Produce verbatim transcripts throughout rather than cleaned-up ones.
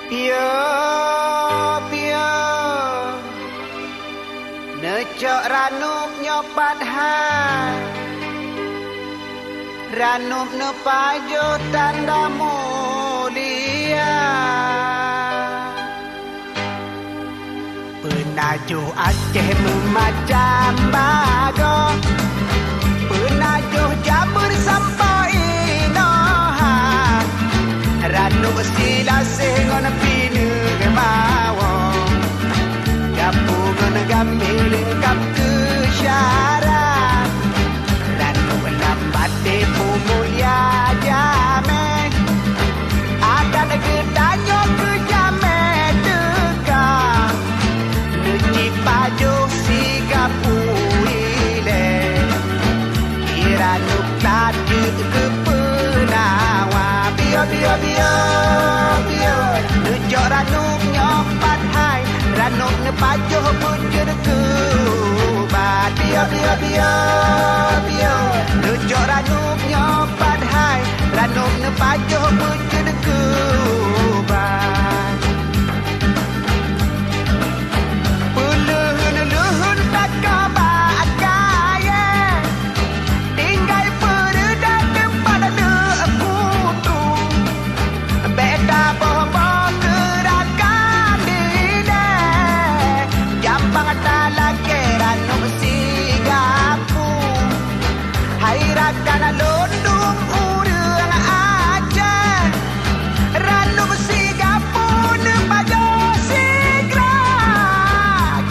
Piôh-piôh, neucok ranup nyoe padhai, ranup neupajoh tanda mulia. Peunajoh Aceh meumacam bagoe, peunajoh Jameun sampoe inoe ha. Ranup silaseh ngon pineung mawö, gapu ngon gampéh leungkab keu syarat. Ranup lam baté peumulia jamé, adat geutanyoe keu jamé teuka. Neucipajoh sigap ilée, kira nuklat jeuet keu peunawa. Piôh, piôh, piôh, piôh, neucok ranup nyoe padhai, ranup neupajoh beujeuet keu ubat. Piôh, piôh, piôh, piôh, neucok ranup nyoe padhai, ranup neupajoh beujeuet keu ubat. Peuleuheun-leuheun takoba kayée, tinggai peureudah teumpat leuek kutu. Bék taboh-boh keu rakan dilée, jambang talakée ranup sigapu. Hai rakan lôn dum ureuëng Aceh, ranup sigapu neupajoh sigra.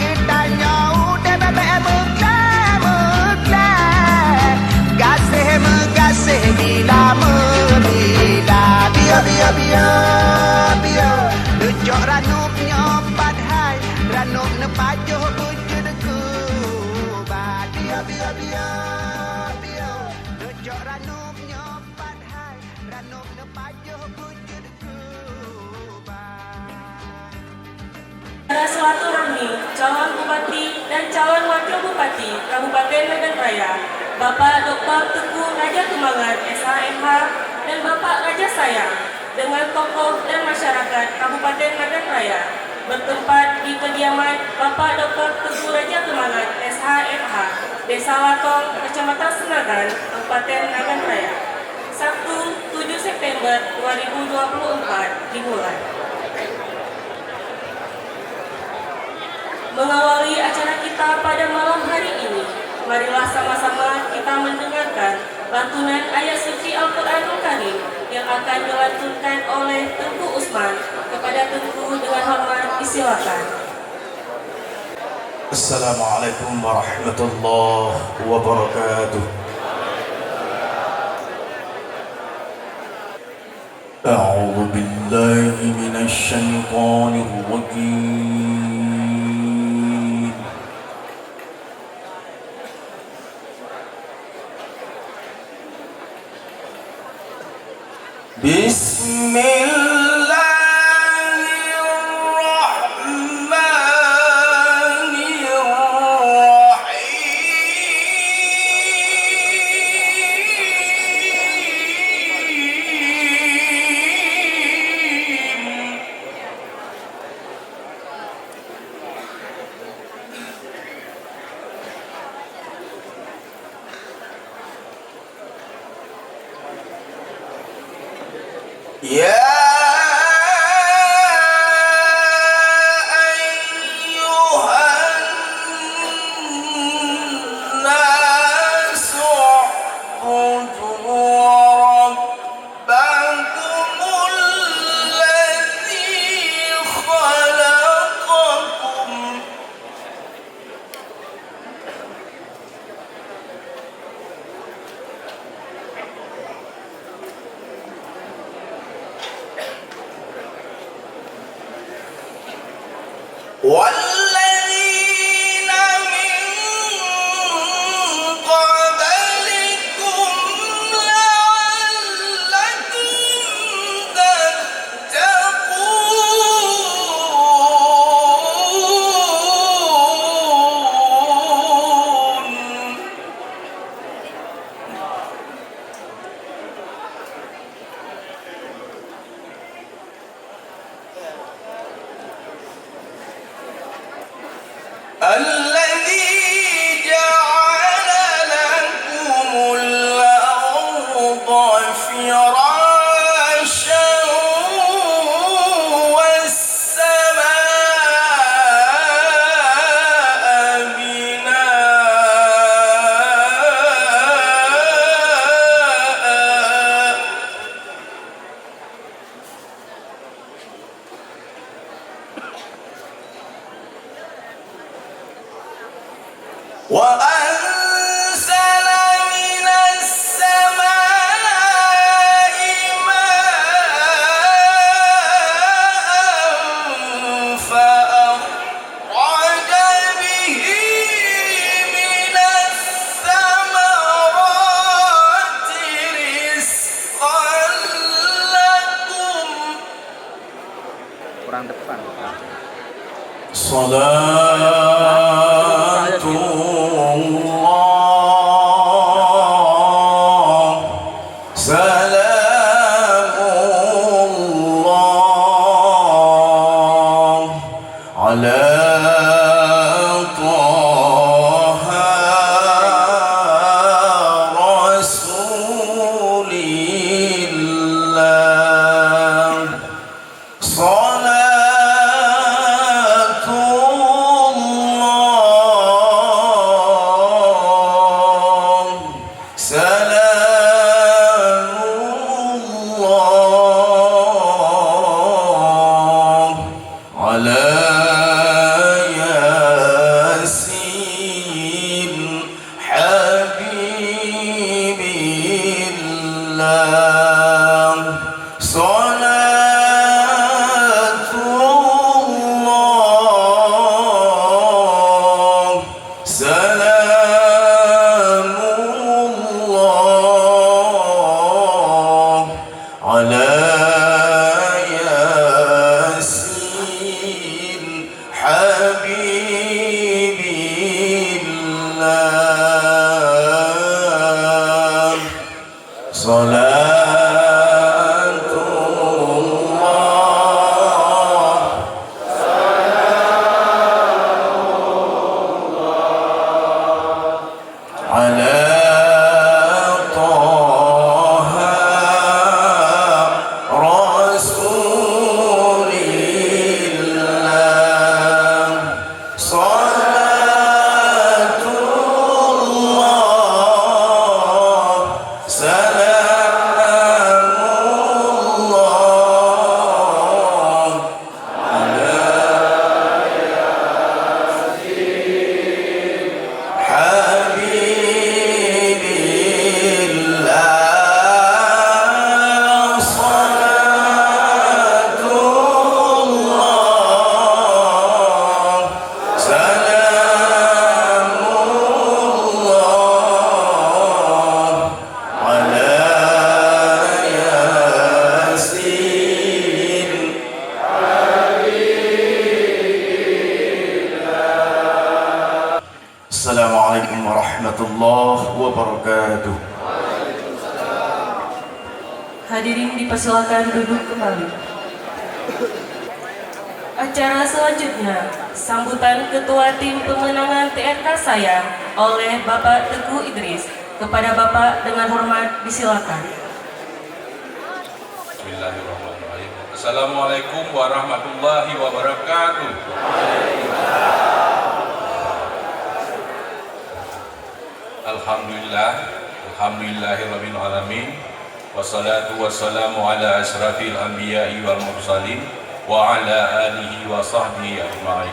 Geutanyoe udeb bék meuklée-meuklée, gaséh meugaséh, bila meubila. Piôh, piôh, piôh, piôh, neucok ranup nyoe padhai, ranup neupajoh beujeuet keu ubat. Piôh, piôh, piôh, piôh, neucok ranup nyoe padhai, ranup neupajoh beujeuet keu ubat. Acara silaturahmi calon bupati dan calon wakil bupati Kabupaten Nagan Raya, Bapak Doktor Teuku Raja Keumangan, S H, M H, dan Bapak Raja Sayang, dengan tokoh dan masyarakat Kabupaten Nagan Raya, bertempat di kediaman Bapak Doktor Teuku Raja Keumangan, S H, M H, Desa Latong, Kecamatan Senagan, Kabupaten Nagan Raya, Sabtu, tujuh September dua ribu dua puluh empat, dimulai. Mengawali acara kita pada malam hari ini, marilah sama-sama kita mendengarkan lantunan ayat suci Al-Quranul Karim yang akan dilantunkan oleh Teungku Usman. Kepada Teungku dengan hormat disilakan. Assalamualaikum warahmatullahi wabarakatuh. أعوذ بالله من الشيطان الرجيم. بسم الله الرحمن الرحيم. وأنزل من السماء ماء فأخرج به من الثمرات رزقا لكم. Kurang depan. صلاة الله، سلام الله على طه رسول الله. صلاة الله، سلام الله على ياسين حبيب الله. صلاة الله، سلام الله على ياسين حبيب الله. صلاة الله على طه رسول الله. صلاة الله، سلام الله على ياسين حبيب الله. صلاة الله، سلام الله على ياسين. Assalamualaikum warahmatullahi wabarakatuh. Hadirin dipersilakan duduk kembali. Acara selanjutnya, sambutan Ketua Tim Pemenangan T R K Sayang oleh Bapak Teuku Idris. Kepada Bapak dengan hormat disilakan. Bismillahirrahmanirrahim. Assalamualaikum warahmatullahi wabarakatuh. Alhamdulillah, alhamdulillahirabbil alamin. Wassalatu wassalamu ala asyrafil anbiya'i wal mursalin wa ala alihi wa sahbihi ajma'in.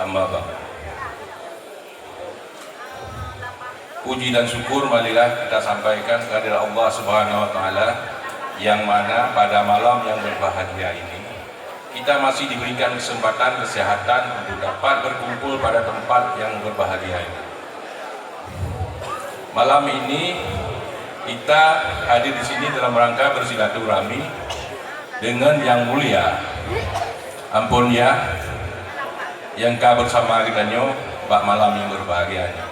Amma ba'd. Puji dan syukur marilah kita sampaikan kehadirat Allah Subhanahu wa Ta'ala, yang mana pada malam yang berbahagia ini, kita masih diberikan kesempatan kesehatan untuk dapat berkumpul pada tempat yang berbahagia ini. Malam ini, kita hadir di sini dalam rangka bersilaturahmi dengan Yang Mulia Amponia, nyang ka bersama geutanyoe bak malam nyang berbahagia nyoe.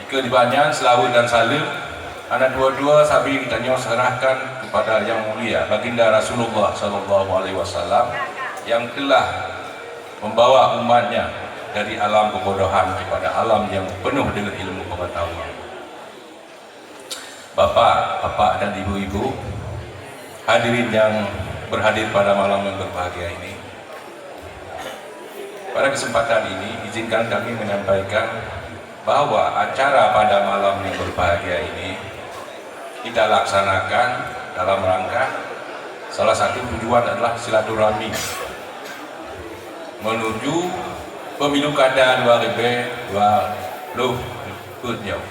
Dikeue nibak nyan, seulaweuet dan saleuem hana tuwoe-tuwoe sabe geutanyoe serahkan kepada Yang Mulia Baginda Rasulullah sallallahu alaihi wasallam, yang telah membawa umatnya dari alam kebodohan kepada alam yang penuh dengan ilmu pengetahuan. Bapak, bapak dan ibu-ibu, hadirin yang berhadir pada malam yang berbahagia ini. Pada kesempatan ini, izinkan kami menyampaikan bahwa acara pada malam yang berbahagia ini kita laksanakan dalam rangka, salah satu tujuan adalah silaturahmi menuju Pemilu kada dua ribèe dua ploh peuet nyoe.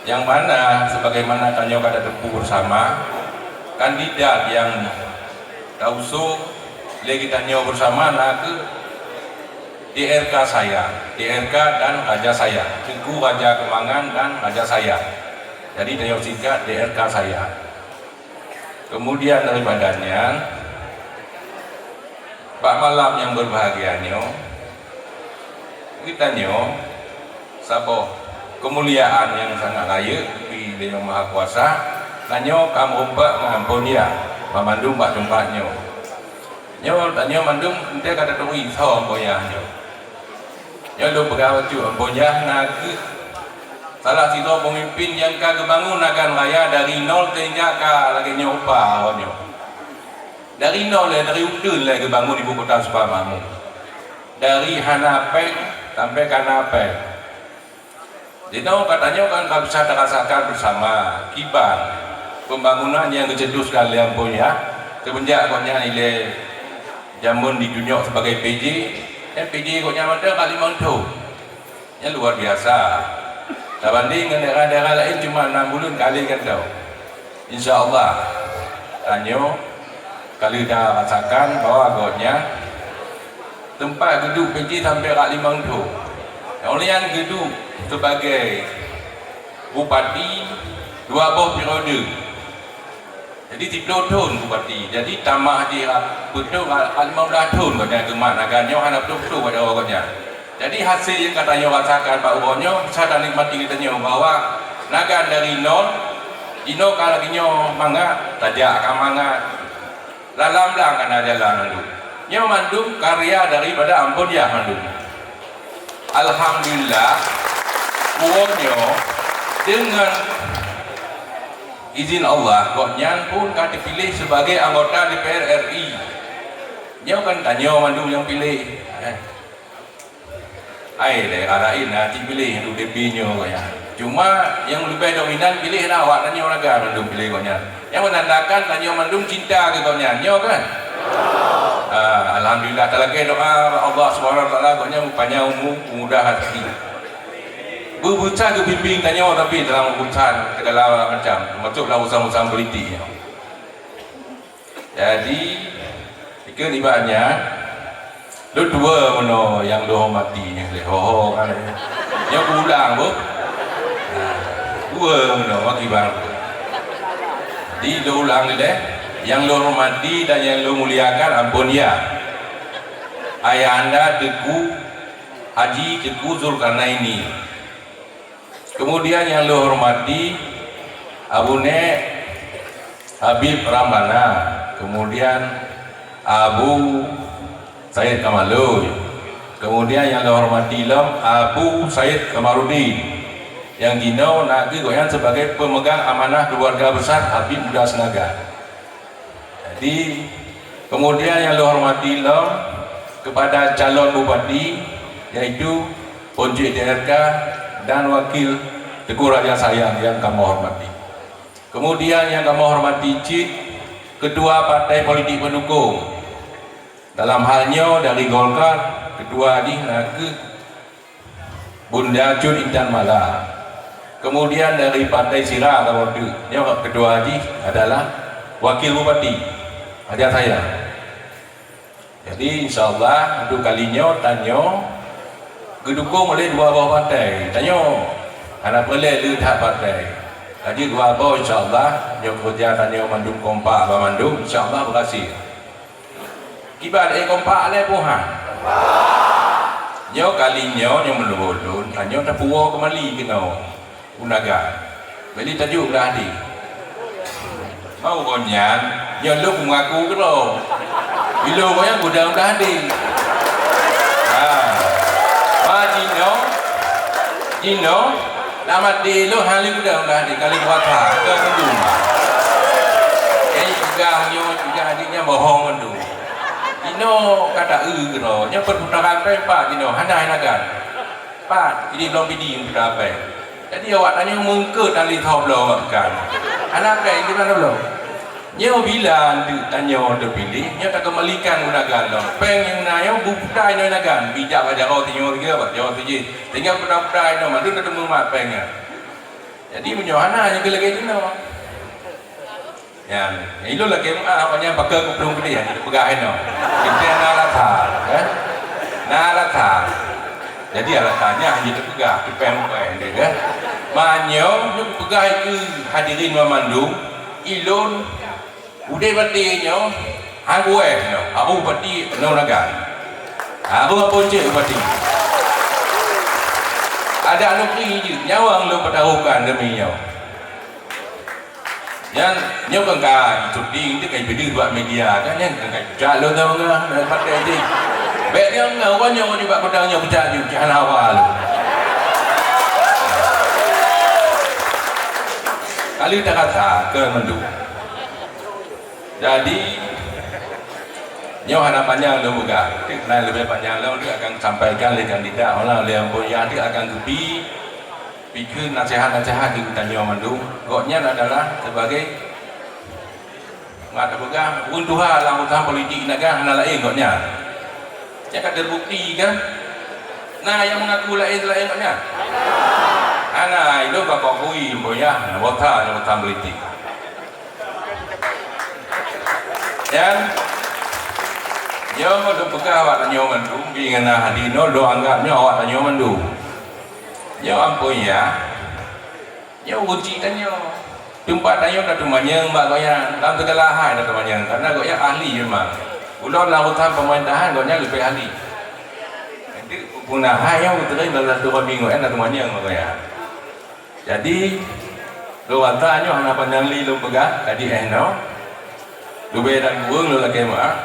Nyang mana, sebagaimana tanyoe ka tateupeue bersama, kandidat nyang tausung lé geutanyoe bersama na kheueh D R K saya, D R K dan Raja saya, Teungku Raja Keumangan dan Raja saya. Jadi, tanyoe singkat D R K saya. Kemudian daripada nyan, bak malam nyang berbahagia nyoe, geutanyoe saboh keumuliaan nyang sangat rayeuk geubri lé Yang Mahakuasa, tanyoe ka meureumpok ngon Amphon Yah, banmandum bak teumpat nyoe. Nyoe tanyoe mandum enteuk ka taturi soe Amphon Yah nyoe. Nyoe lôn peugah bacut, Amphon Yah na kheueh salah sidroe peumimpin nyang ka geubangun Nagan Raya dari nol sehingga ka lagèe nyoe rupa awaknyoe. Dari nol lé, dari uteuen lé geubangun ibu kota Suba Makmur. Dari hana péng sampai ka na péng. Jinoe geutanyoe kan ka bisa tarasakan bersama kiban pembangunan nyang geucetuskan lé Amphon Yah, seumenjak gobnyan ilèe jameun ditunyok sebagai P J, dan P J gobnyan mantong ka limong thon. Nyan luar biasa. Tabanding ngon daerah-daerah laén cuma enam buleuen ka lhèe gantong. Insya Allah, tanyoe ka lheueh tarasakan bahwa gobnyan teumpat geuduek P J sampai rot limong thon. Nyang lheueh nyan geuduek sebagai bupati dua boh periode. Jadi, siploh thon bupati. Jadi, tamah jih rot, beutôi rot limong blah thon gobnyan geumat Nagan nyoe hana beutôi-beutôi bak jaroe gobnyan. Jadi, hasé nyang ka tanyoe rasakan bak uroe nyoe, bisa tanikmati geutanyoe bahwa Nagan dari nol, jinoe ka lagèe nyoe mangat, tajak ka mangat. Lam-lam blang ka na jalan mandum. Nyoe mandum karya daripada Amphon Yah mandum. Alhamdulillah, uroe nyoe deungon izin Allah, gobnyan pun ka teupiléh sebagai anggota D P R R I. Nyoe kan tanyoe mandum nyang piléh. Eh. Hai, daerah laén na cit piléh untuk D P nyoe gobnyan. Cuma nyang leubeh dominan piléh na awak tanyoe Nagan mandum piléh gobnyan. Nyang menandakan tanyoe mandum cinta keu gobnyan, nyoe kan? Ah, alhamdulillah, talakèe doa Allah Subhanahu Wa Taala gobnyan meupanyang umu, meumudah raseuki. Beubeusa geubimbéng tanyoe tapi dalam urusan segala macam, termasuk dalam urusan-urusan politik nyoe. Jadi, dikeue nibak nyan, lôn dua meunoe nyang lôn hormati nyan lé, ho-ho kan lé. Nyoe kuulang, Bu. Nah, dua meunoe, maki bang. Jadi, lôn ulang lé, nyang lôn hormati dan nyang lôn muliakan, Amphon Yah. Ayahanda Teungku Haji Teungku Zulkarnaini. Kemudian nyang lôn hormati Abu Nek Habib Ramadhana, kemudian Abu Said Kamalui, kemudian nyang lôn hormati lom Abu Said Kamarudin, nyang jinoe na kheueh gobnyan sebagai pemegang amanah keluarga besar Habib Muda Seunaga. Jadi, kemudian nyang lôn hormati lom kepada calon bupati, yaitu Phon Cuek D R K dan wakil Teungku Raja Sayang nyang kamoe hormati. Kemudian nyang kamoe hormati cit ketua partai politik pendukung. Dalam hal nyoe dari Golkar, ketua jih na kheueh Bunda Cut Intan Mala. Kemudian dari Partai Sira kamoe teuk, nyoe ketua jih adalah Wakil Bupati, Raja Sayang. Jadi, insya Allah, untuk kali nyoe, tanyoe geudukong oleh dua boh partai. Tanyoe hana peureulèe le that partai. Jadi, dua boh, insya Allah, nyoe keureuja tanyoe mandum kompak banmandum, insya Allah berhasil. Kiban, eh, kompak lé, Puhan? Nyoe kali nyoe, nyoe meulhô lôn, tanyoe tapeuwoe keumali keunoe u Nagan. Bèk lé tajok u Blah Ade. Mau gobnyan, nyoe lôn meungaku keudroe. Ilôn gobnyan gudang u Blah Ade. Ha. Ba jinoe, jinoe, Lam até lôn hana lé gudang dah di kali puasa, ka tunggu. Jadi peugah nyoe, peugah adik nyan bohong mandum. Inoe kata eu keudroe, nyoe perputaran pèng pat inoe, hana hai nagan. Pat, jadi lom bidi meuputa pèng. Jadi awak tanyoe meungkeut tali soe bloe awak bukan. Hana pèng di mana bloe? Nyoe bila anteuk tanyoe teupiléh, nyoe takeumbalikan u Nagan lom. Péng nyang na nyoe beuputa inoe Nagan, bijak bak jaroe sinyoe sigoe, bak jaroe sijih. Sehingga puta-puta inoe mandum tateumeung mat péng nyan. Jadi meunyoe hana, nyoe lagèe jinoe. Nyan, ilôn lagèe meu'ah, awak nyan pakon kuplueng keudéh, nyan peugah inoe. Kita na rasa, kan? Na rasa. Jadi alasan nyan hana teupeugah, teupeue mubai dia, kan? Meunyoe nyoe peugah keu hadirin banmandum, ilôn udeb até nyoe, han kuéh nyoe, harôh bupati nyoe Nagan. Harôh Abon Cek bupati. Adak neugeri jeuet, nyawöng lôn peutaruhkan demi nyoe. Nyan, nyoe kan ka syuting, tu ka jipeuduek bak media kan, nyan kan ka jak lôn sama ngah, na patéh jih. Bèk nyang ngah, uroe nyoe di bak kota nyoe peucak ju, cak hana hawa lôn. Kali tak kata, ke mandu. Jadi, nyoe hana panjang lôn peugah. Tapi na leubeh panjang lôn tu akan sampaikan lé kandidat, malah lé Ampon Yah tu akan geubi pikeue naseuhat-naseuhat di geutanyoe mandum. Gobnyan adalah sebagai, mak teupeugah, ureueng tuha lam urusan politik Nagan hana laén gobnyan. Nyan ka teubukti kan? Na nyang meungaku laén seulaén gobnyan? Hana, ilôn ka akui, Ampon Yah, na bota lam urusan politik. Nyan, nyoe lôn peugah awak tanyoe mandum, di ngon na hadir nyoe, lôn anggap nyoe awak tanyoe mandum. Nyoe Ampon Yah, nyoe ureueng chik tanyoe. Teumpat tanyoe tateumanyong bak gobnyan, lam segala hal tateumanyong, karena gobnyan ahli memang. Ulôn lam urusan pemerintahan, gobnyan leubeh ahli. Jadi, peue na hai nyoe, beutôi dalam satu minggu, eh, tateumanyong bak gobnyan. Jadi, lôn rasa nyoe hana panjang lé lôn peugah, ka jiéh nyoe. Leubeh dan kureueng lôn lakèe meu'ah.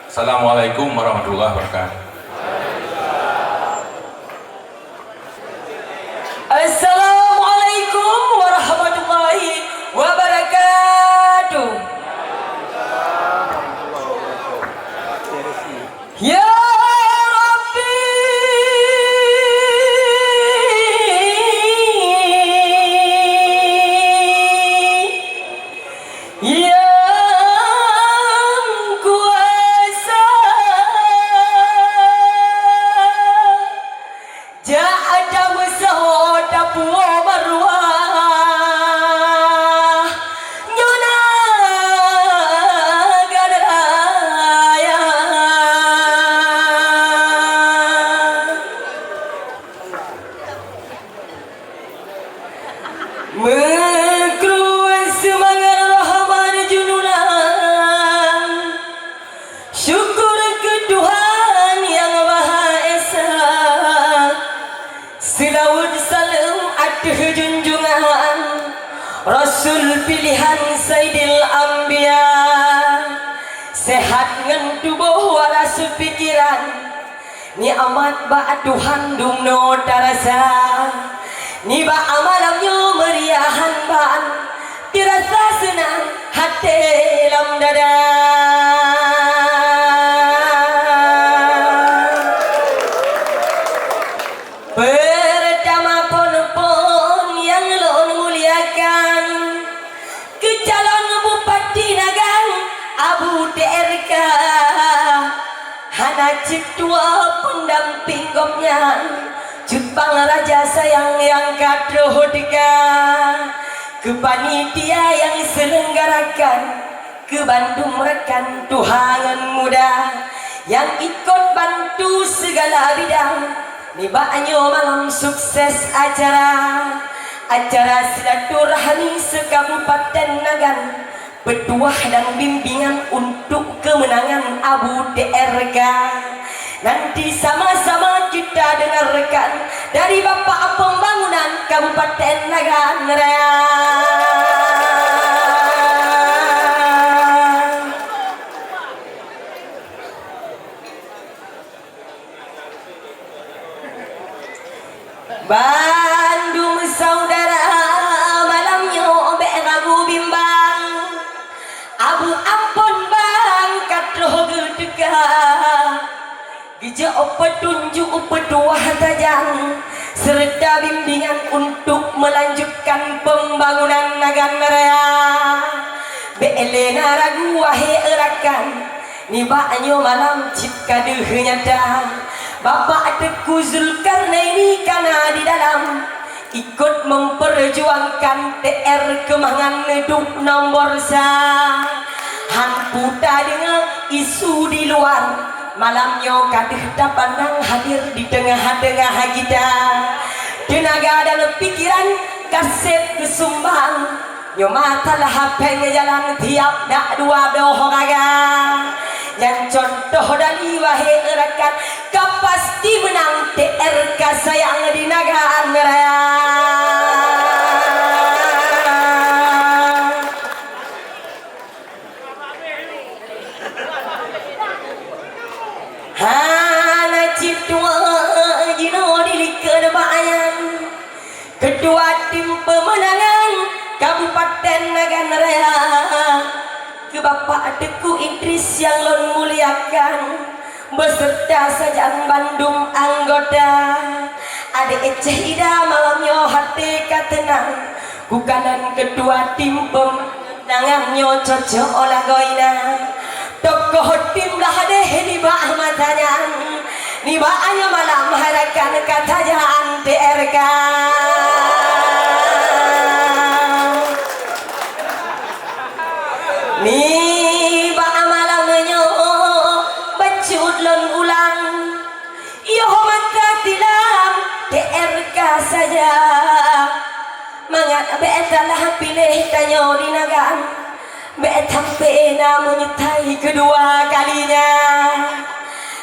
Assalamualaikum warahmatullahi wabarakatuh. Assalamualaikum warahmatullahi wabarakatuh. Ya Rabbi, Yang Kuasa, jak tameusoe tapuwoe maruah nyoe Nagan Raya. Meukruet seumangat roh marjunoe, syukur keu Tuhan Nyang Maha Esa. Seulaweuet saleuem ateueh junjungan Rasul pilihan Saidil Anbiya. Seuhat ngon tuboh waras pikiran, nikmat bak Tuhan dumnoe tarasa. Nibak malam nyoe meuriahan ban, teurasa seunang até lam dada. Peurtama phon-phon nyang lôn muliakan, keu calon Bupati Nagan Abu T R K. Hana cit tuwoe peundampéng gobnyan, cut pang raja sayang nyang ka troh teuka. Keu panitia nyang seulenggarakan, keu bandum rakan tuha ngon muda nyang ikot bantu sigala bidang. Nibak nyoe malam sukses acara, acara silaturahmi se-Kabupaten Nagan, peutuah dan bimbingan untuk keumeunangan Abu T R K. Nanti sama-sama kita dengarkan dari Bapak Pembangunan Kabupaten Nagan Raya. Bandum syedara, malam nyoe bèk ragu bimbang. Abu Ampon Bang ka troh geuteuka. Geujok peutunjuk peutuah tajam, seureuta bimbingan untuk meulanjutkan peumbangunan Nagan Raya. Bèk Elena ragu, wahé rakan, nibak nyoe malam cit ka deuh nyata. Bapak Teungku Zulkarnaini ka na di dalam, ikut memperjuangkan T R keumangan duek nombor sa. Han peue tadeungoe isu di luar, malam nyoe ka deuh tapandang hadir di teungoh-teungoh gita. Teunaga dan pikiran ka sép geusumbang. Nyoe mata lah hapéng jalan tiab dak dua bloh raga. Nyan contoh dari, wahé rakan, ka pasti meunang T R ka sayang di Nagan Raya. Hana cit tuwoe jinoe dilikot bak nyan. Ketua Tim Pemenangan Kabupaten Nagan Raya, keu Bapak Teungku Idris nyang lôn muliakan, beserta sajan bandum anggota. Adék Eceh Ida malam nyoe haté ka teunang, bukanan Ketua Tim Pem- Tangan nyoe cocok lagoina. Tokoh tim lah deh nibak masa nyan. Nibak nyoe malam hai rakan ka tajak T R K. Nibak malam nyoe bacut lôn ulang. Yoh mata tilam T R K saja. Mangat bék salah piléh tanyoe di Nagan. Bék sampai na meunyetai keudua kalinya.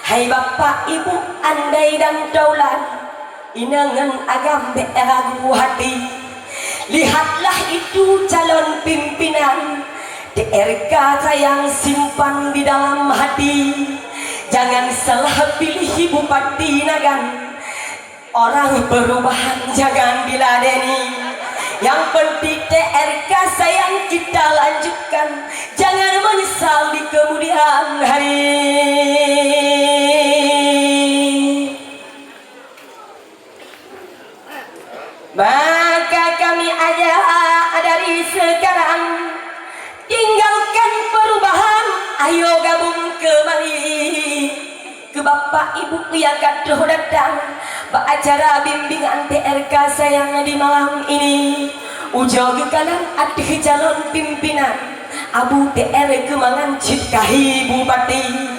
Hai Bapak, Ibu, andai dan taulan, inong ngon agam bék ragu hati. Lihatlah itu calon pimpinan T R K sayang simpan di dalam hati. Jangan salah pilih bupati Nagan. Orang perubahan jangan diladeni. Yang penting T R K sayang kita lanjutkan. Jangan menyesal di kemudian hari. Maka kami ajak dari sekarang, tinggalkan perubahan, ayo gabung kemari. Keu Bapak Ibu nyang ka troh datang bak acara bimbingan T R K sayang di malam ini, ujoe geukalon ateueh calon pimpinan. Abu T R keumangan cit kahi bupati.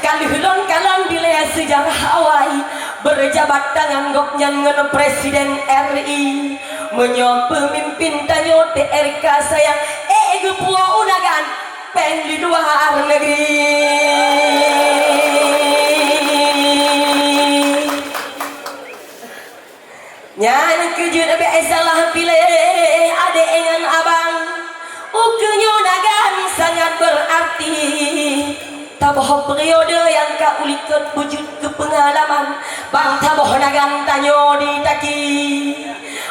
Ka lheueh lôn kalon dilèe seujarah awai, beureujabat tangan gobnyan ngon Presiden R I. Meunyoe peumimpin tanyoe T R K sayang ék geupuwoe u Nagan, péng di luwa neugri. Nyan keuh jeuet bék salah piléh adék ngon abang. Ukeue nyoe Nagan sangat beurarti. Taboh periode nyang ka ulikot beujeuet keu peungalaman, ban taboh Nagan tanyoe di taki.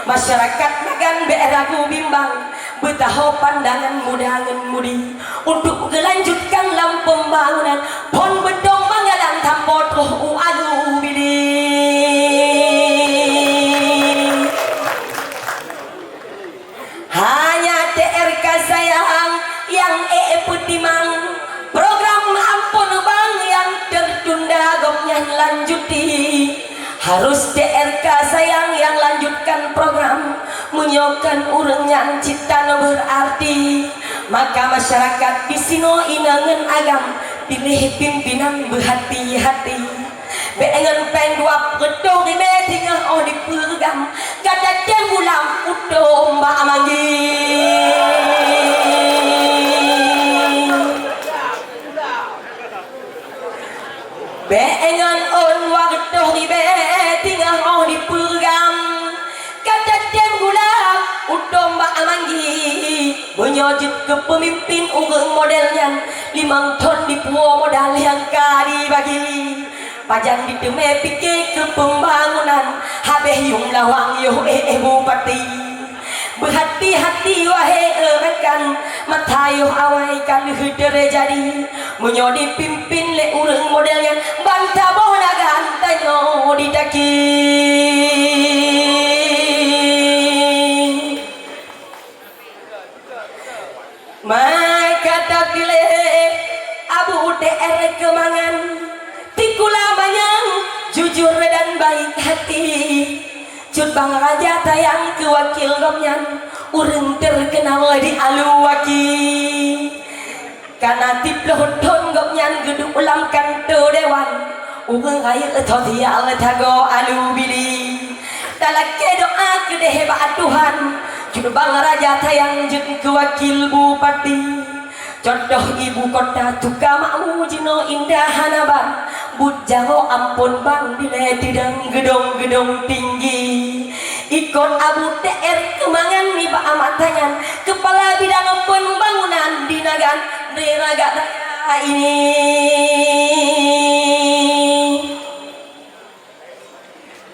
Masyarakat Nagan bék ragu bimbang, beutaho pandangan muda ngon mudi. Untuk geulanjutkan lam pembangunan, phon beutông Mangalang sampoe troh u Alue Bidi. Hanya T R K sayang nyang ék peutimang, program amphon bank nyang teurtunda gobnyan lanjuti. Harus T R K sayang nyang lanjutkan program, meunyoe kon ureuëng nyan cit tan beurarti, maka masyarakat disinoe inong ngon agam piléh pimpinan beuhati-hati. Bék ngon péng dua peuet ribèe singoh óh dipeugam, gata tem gulam utom bak manggé. Bék ngon ôn dua reutôh ribèe singoh óh dipeugam, gata tem gulam utom bak manggé. Meunyoe jeuet keu peumimpin ureuëng model nyan, limong thon dipuwoe modal nyang ka dibagi. Pajan diteumé pike keu peumbangunan, habéh yuem lawang yoh éh bupati. Beuhati-hati wahé rakan, mata yoh awai ka lheueh teujadi. Meunyoe dipimpin lé ureuëng model nyan, ban taboh Nagan tanyoe di taki. Maka Keumangan, tikula manyang, jujur dan baik hati. Cut Bang Raja sayang keu wakil gobnyan, ureuëng terkenal di Alu Waki. Kana tiplôh thon gobnyan geuduek lam kantô dewan, ureuëng rayeuk sosial sagoe Alu Bili. Talakée doa keudeh bak Tuhan, Cut Bang Raja sayang jeuet keu wakil bupati. Contoh ibu kota tuka makmu jinoe indah hana ban, buet jaroe amphon bang dilée tidang geudong-geudong tinggi. Ikot Abu T R Keumangan nibak mata nyan, keupala bidang pembangunan di Nagan, di Nagan Raya ini.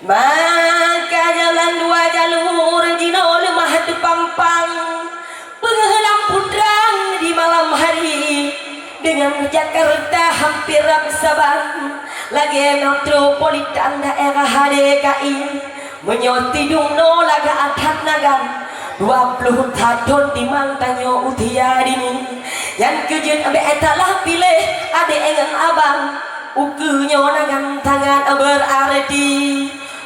Maka jalan dua jalur jinoe leumah teupampang, peungeuh lampu trang di malam hari. Dengan Jakarta hampir rab saban, lagée metropolitan daerah D K I. Meunyoe tidung noe lagak that Nagan, dua ploh that thon timang tanyoe usia dini. Nyan keuh jeuet bék salah piléh adék ngon abang. Ukeue nyoe Nagan sangat beurarti.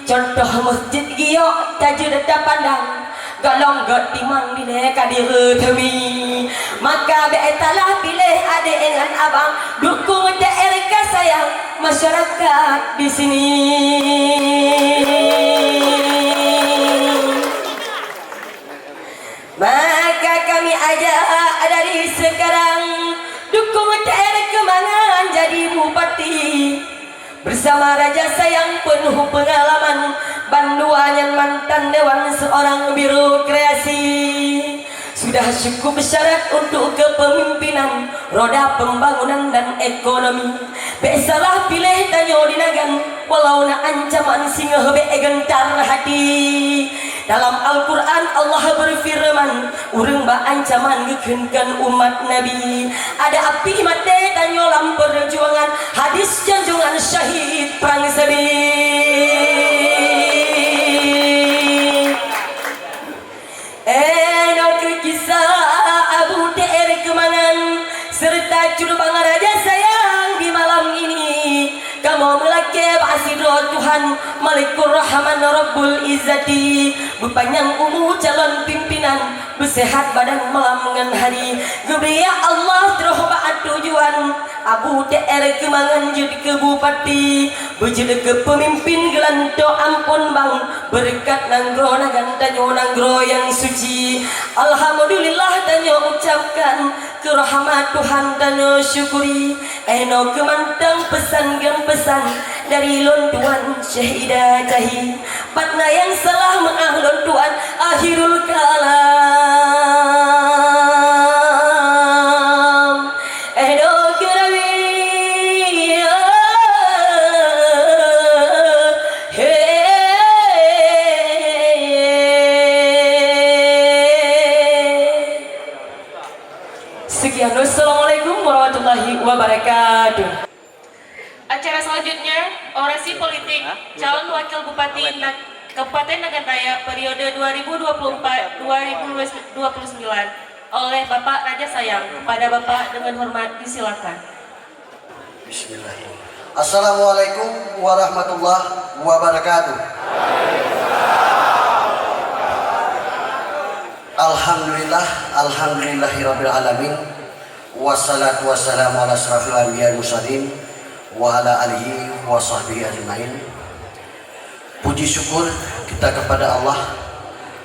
Contoh meuseujid giyok tajeuet tapandang, golom gét timang dilée ka direuteumi. Maka bék salah piléh adék ngon abang, dukung T R K sayang masyarakat di sini. Maka kami ajak dari sekarang, dukung T R Keumangan jadi bupati. Bersama raja sayang penuh pengalaman, bandua nyan mantan dewan seorang birokrasi. Sudah cukup syarat untuk kepemimpinan roda pembangunan dan ekonomi. Bék salah piléh tanyoe di Nagan, walau na ancaman singoh bék gentar hati. Dalam Al-Quran Allah berfirman, ureuëng bak ancaman geukheun keu umat Nabi. Ada api maté tanyoe lam perjuangan, hadis junjungan syahid perang sabi. Eh, nyoe keuh kisah Abu T R Keumangan serta Cut Bang Raja sayang di malam ini. Kamoe meulakée bak sidroe Tuhan Malikur Rahman Rabbul Izzati, beupanyang umu calon pimpinan, beusehat badan malam ngon hari. Geubri ya Allah troh bak tujuan, Abu T R Keumangan jeuet keu bupati, beujeuet keu peumimpin geulantoe amphon bang, beureukat nanggroe Nagan tanyoe nanggroe nyang suci. Alhamdulillah tanyoe ucapkan, keu rahmat Tuhan tanyoe syukuri. Eh, nyoe keuh mantong peusan ngon peusan dari lôn tuan Syekh Ida Cahi. Pat na nyang salah meu'ah lôn tuan, akhirul kalam. Eh, nyoe keuh Nabi. He. Sekian, wassalamualaikum warahmatullahi wabarakatuh. Acara selanjutnya, orasi politik calon wakil bupati Na-, Kabupaten Nagan Raya periode dua ribu dua puluh empat dua ribu dua puluh sembilan oleh Bapak Raja Sayang. Kepada Bapak dengan hormat disilakan. Bismillahirrahmanirrahim. Assalamualaikum warahmatullahi wabarakatuh. Alhamdulillah, alhamdulillahirabbil alamin. Wassalatu wassalamu ala asyrafil anbiya'i wal mursalin wa ala alihi wa sahbihi ajmain. Puji syukur kita kepada Allah,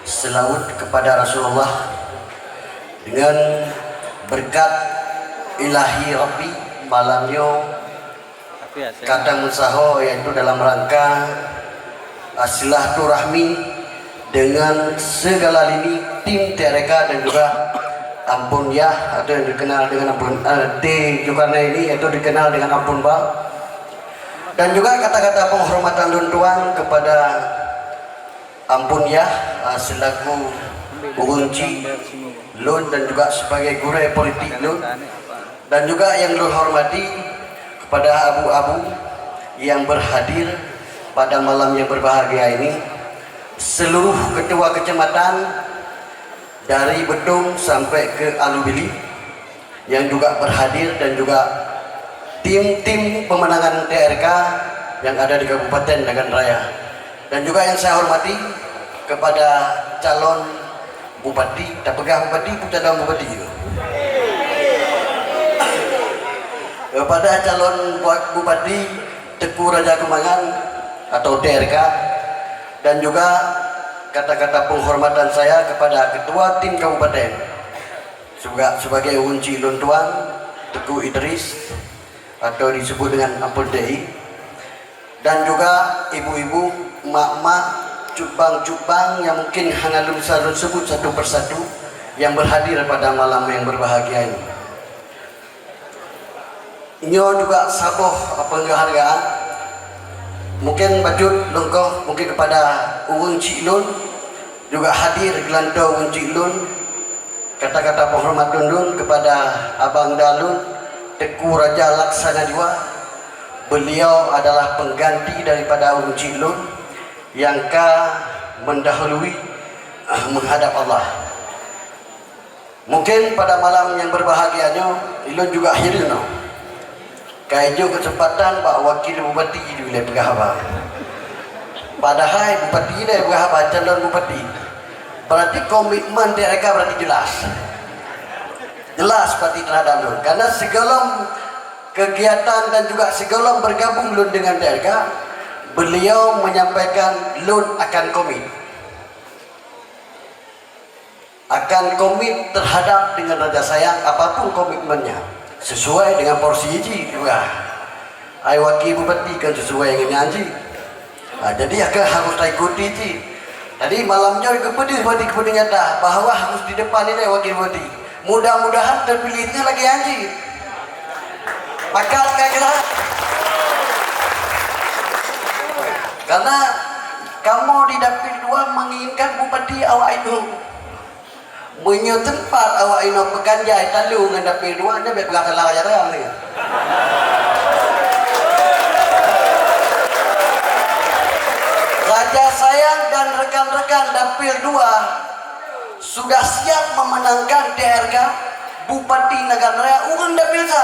selawat kepada Rasulullah, dengan berkat ilahi Rabbi, malam nyoe ka tameusaho, yaitu dalam rangka, ah, silaturahmi dengan segala lini tim T R K dan juga Ampun Yah atau yang dikenal dengan Ampun, eh, T Zulkarnaini, yaitu dikenal dengan Ampun Bal. Dan juga kata-kata penghormatan lôn tuan kepada Ampun Yah, ah, selaku ureuëng chik lôn dan juga sebagai gurée politik lôn, dan juga yang lôn hormati kepada abu-abu yang berhadir pada malam yang berbahagia ini, seluruh ketua kecamatan dari Betong sampai ke Alubili yang juga berhadir dan juga Tim-tim pemenangan T R K yang ada di Kabupaten Nagan Raya. Dan juga yang saya hormati kepada calon bupati, tapeugah bupati, bukan calon bupati tu. Kepada calon bu-, bupati Teuku Raja Keumangan atau T R K, dan juga kata-kata penghormatan saya kepada ketua tim kabupaten, juga sebagai ureueng chik lôn tuan, Teuku Idris, atau disebut dengan Ampon T I, dan juga ibu-ibu, mak-mak, cubang-cubang yang mungkin hana lôn bisa lôn sebut satu persatu yang berhadir pada malam yang berbahagia ini. Nyoe juga saboh penghargaan. Mungkin bacut lôn koh mungkin kepada ureueng chik lôn juga hadir geulantoe ureueng chik lôn. Kata-kata penghormatan lôn kepada abang da lôn, Teuku Raja Laksana Dua. Beliau adalah pengganti daripada ureueng chik lôn yang ka mendahului menghadap Allah. Mungkin pada malam yang berbahagia nyoe, ilôn juga hireuen. Ka ijok keuseumpatan bak wakil bupati ilée peugah haba. Padahai bupati ilée peugah haba calon bupati. Berarti komitmen T R K berarti jelas. Jelas berarti terhadap lôn. Karena sigohlom kegiatan dan juga sigohlom bergabung lôn dengan T R K, beliau menyampaikan lôn akan komit. Akan komit terhadap dengan Raja Sayang apapun komitmennya, sesuai dengan porsi jih juga. Ai wakil bupati kan sesuai dengan nyan jih. Ha, jadi akan harus taikuti jih. Jadi malam nyoe geupeudeuh bagi keupeudeuh nyata bahwa harus di depan ilée wakil bupati. Mudah-mudahan terpilihnya lagi nyan jih. Pakat kan kira? Karena kamoe di Dapil Dua menginginkan bupati awak inong. Meunyoe teumpat awak inong peukan jai talo ngon Dapil Dua, nyan bèk peugah salah raja-raja lagèe. Raja Sayang dan rekan-rekan Dapil Dua sudah siap memenangkan T R K Bupati Nagan Raya ureueng Dapil sa.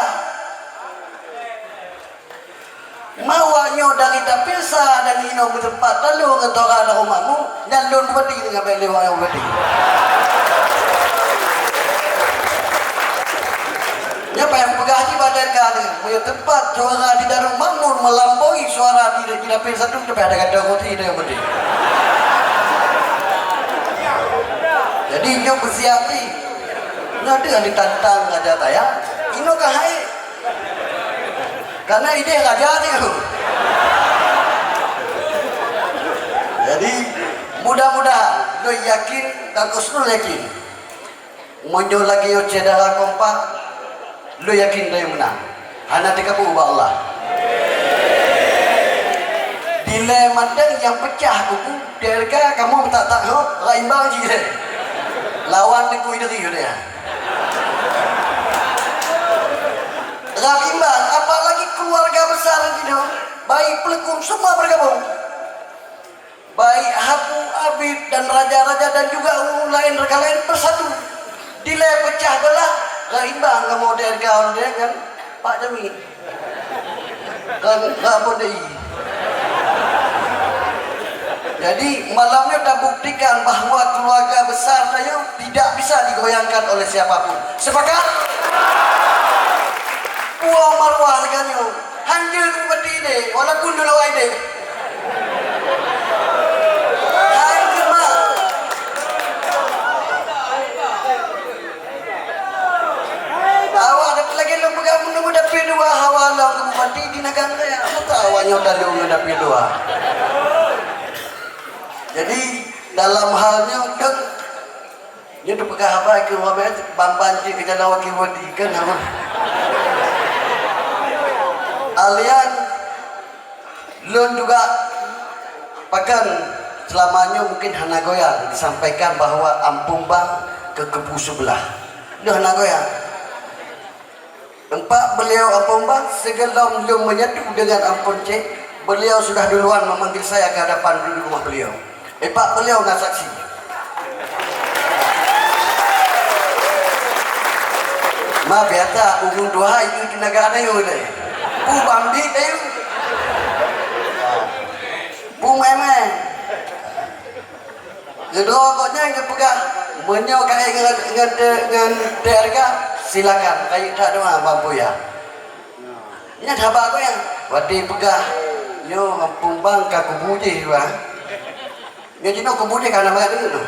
Mawak nyoe dari Dapil sa dan inong meuteumpat talo ngon Tora dan Rumakmu, nyan lôn bupati deungon bèk lé awak bupati. Nyan payah peugah jih bak T R K nyoe, meunyoe teumpat suara di Darul Makmur melampaui suara di, di Dapil Satu, nyan payah gata kursi deungon bupati. Jadi nyoe peusiap jih. Nyoe teuh ditantang Raja Sayang, inoe ka hai. Karena idéh raja tu. Jadi, mudah-mudahan, lôn yakin dan husnul yakin. Meunyoe lagèe nyoe syedara kompak, lôn yakin lôn meunang. Hana teukabu ubak Allah. Dilèe mantong nyang peucah kubu, T R K kamoe meutak-tak hok, rot imbang jih lé. Lawan Teuku Idris lé. Rot imbang, apalagi keluarga besar jinoe, baik peuleukum semua bergabung. Baik Habu, Abid, dan raja-raja dan juga ureueng laén, rekan laén bersatu. Dilèe peucah beulah, rot imbang kamoe T R K dengan Pak Jamil. Kan, nggak boleh. Jadi, malam nyoe tabuktikan bahwa keluarga besar tanyoe tidak bisa digoyangkan oleh siapapun. Sepakat? Puang maruah lagèe nyoe. Hanjeuet bupati deh, walaupun dulu awai deh. Hai, keumah. Awak lagèe lôn peugah meunyoe Dapil Dua hawa lom keu bupati di Nagan Raya. Masa awak nyoe talo ngon Dapil Dua. Jadi, dalam hal nyoe, kan, nyoe teupeugah haba keu Wamen, ban-ban jih keu jalan wakil bupati, kan, haba. Alian Lôn juga pakon seulama nyoe mungken hana goyang disampaikan bahwa Ampông Bang keu kubu seubeulah. Lôn hana goyang. Teumpat beliau Ampông Bang, sigohlom lôn menyatu dengan Ampông Cék, beliau sudah duluan memanggil saya ke hadapan duduk rumah beliau. Epak beliau na saksi. Ma biasa ureueng tuha itu tenaga anda yang boleh. Pokoknya geupeugah, meunyoe kayée ngon, ngon, ngon T R K, silakan, kayée that doa bang Buya. Nyan haba geuh nyan, watée peugah, nyoe ampôn bang ka kubu jih, bang. Nyoe jinoe kubu jih ka na mangat deungon tu.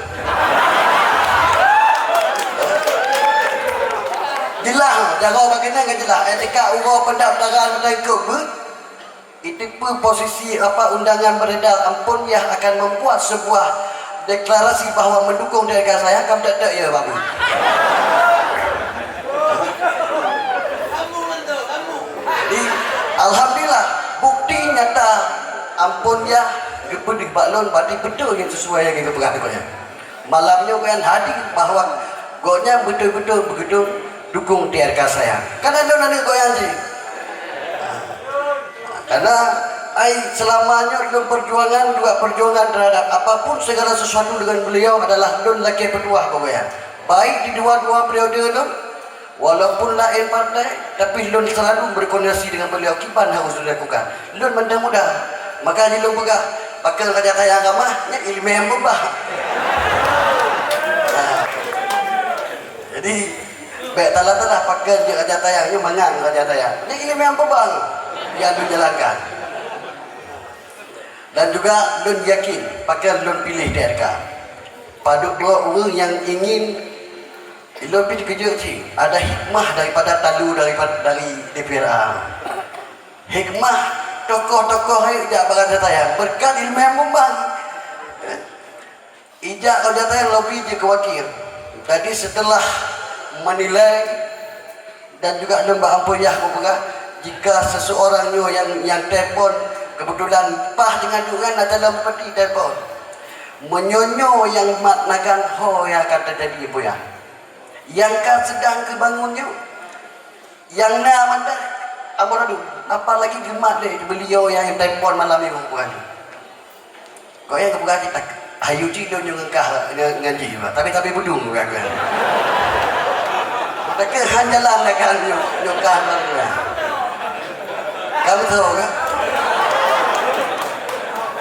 Jeulaih, jaroe bak keunan ka jeulaih. Etika uroe pendaftaran meuteungkot beuet, itu pun posisi apa undangan beredar ampôn yah akan membuat sebuah deklarasi bahwa mendukung T R K saya, kam tek-tek ya, Babu. Jadi, alhamdulillah, bukti nyata ampôn yah geupeudeuh bak lôn, berarti beutôi nyang sesuai nyang geupeugah teuk nyan. Malam nyoe gobnyan hadir bahwa gobnyan beutôi-beutôi beugedong dukung T R K saya. Karena lôn aneuk gobnyan jih. Karena ai selama nyoe lôn perjuangan juga perjuangan terhadap apapun segala sesuatu dengan beliau adalah lôn lakée peutuah bak gobnyan. Baik di dua-dua periode lôn, walaupun laén partai, tapi lôn selalu berkoordinasi dengan beliau kiban harus dilakukan. Lôn mantong muda. Maka jih lôn peugah, pakon raja tayang ramah, nyan ileumèe nyang beubah. Ha. Jadi, bèk talah-talah pakon jeuet raja tayang, nyoe mangat raja tayang. Nyan ileumèe nyang beubah nyang lôn jalankan. Dan juga lôn yakin pakon lôn piléh T R K. Padub droe ureueng nyang ingin, lôn pih teukeujot cit, ada hikmah daripada talu daripada, dari D P R A. Hikmah tokoh-tokoh nyoe jak bak raja tayang, beureukat ileumèe nyang mumbang. Ijak raja tayang lobi jeuet keu wakil. Jadi, setelah menilai dan juga lôn bak ampôn yah kupeugah, jika seseorang nyoe nyang, nyang telepon, kebetulan paih teungoh duek nyan na calon bupati telepon. Meunyoe nyoe nyang mat nagan, ho nyang akan teujadi, Buya. Nyang ka seudang geubangun nyoe, nyang na mantong amburadul, apalagi geumat lé beuliau nyang telepon malam nyoe, bukan? Kok nyang geupeugah cit, "Hayeu cit lôn nyoe ngeungkah ngon, ngon jih, tapi, tapi beudong," geupeugah. Tapi han jalan lah kan nyoe, nyoe kah baru lah. Kamu tahu kan?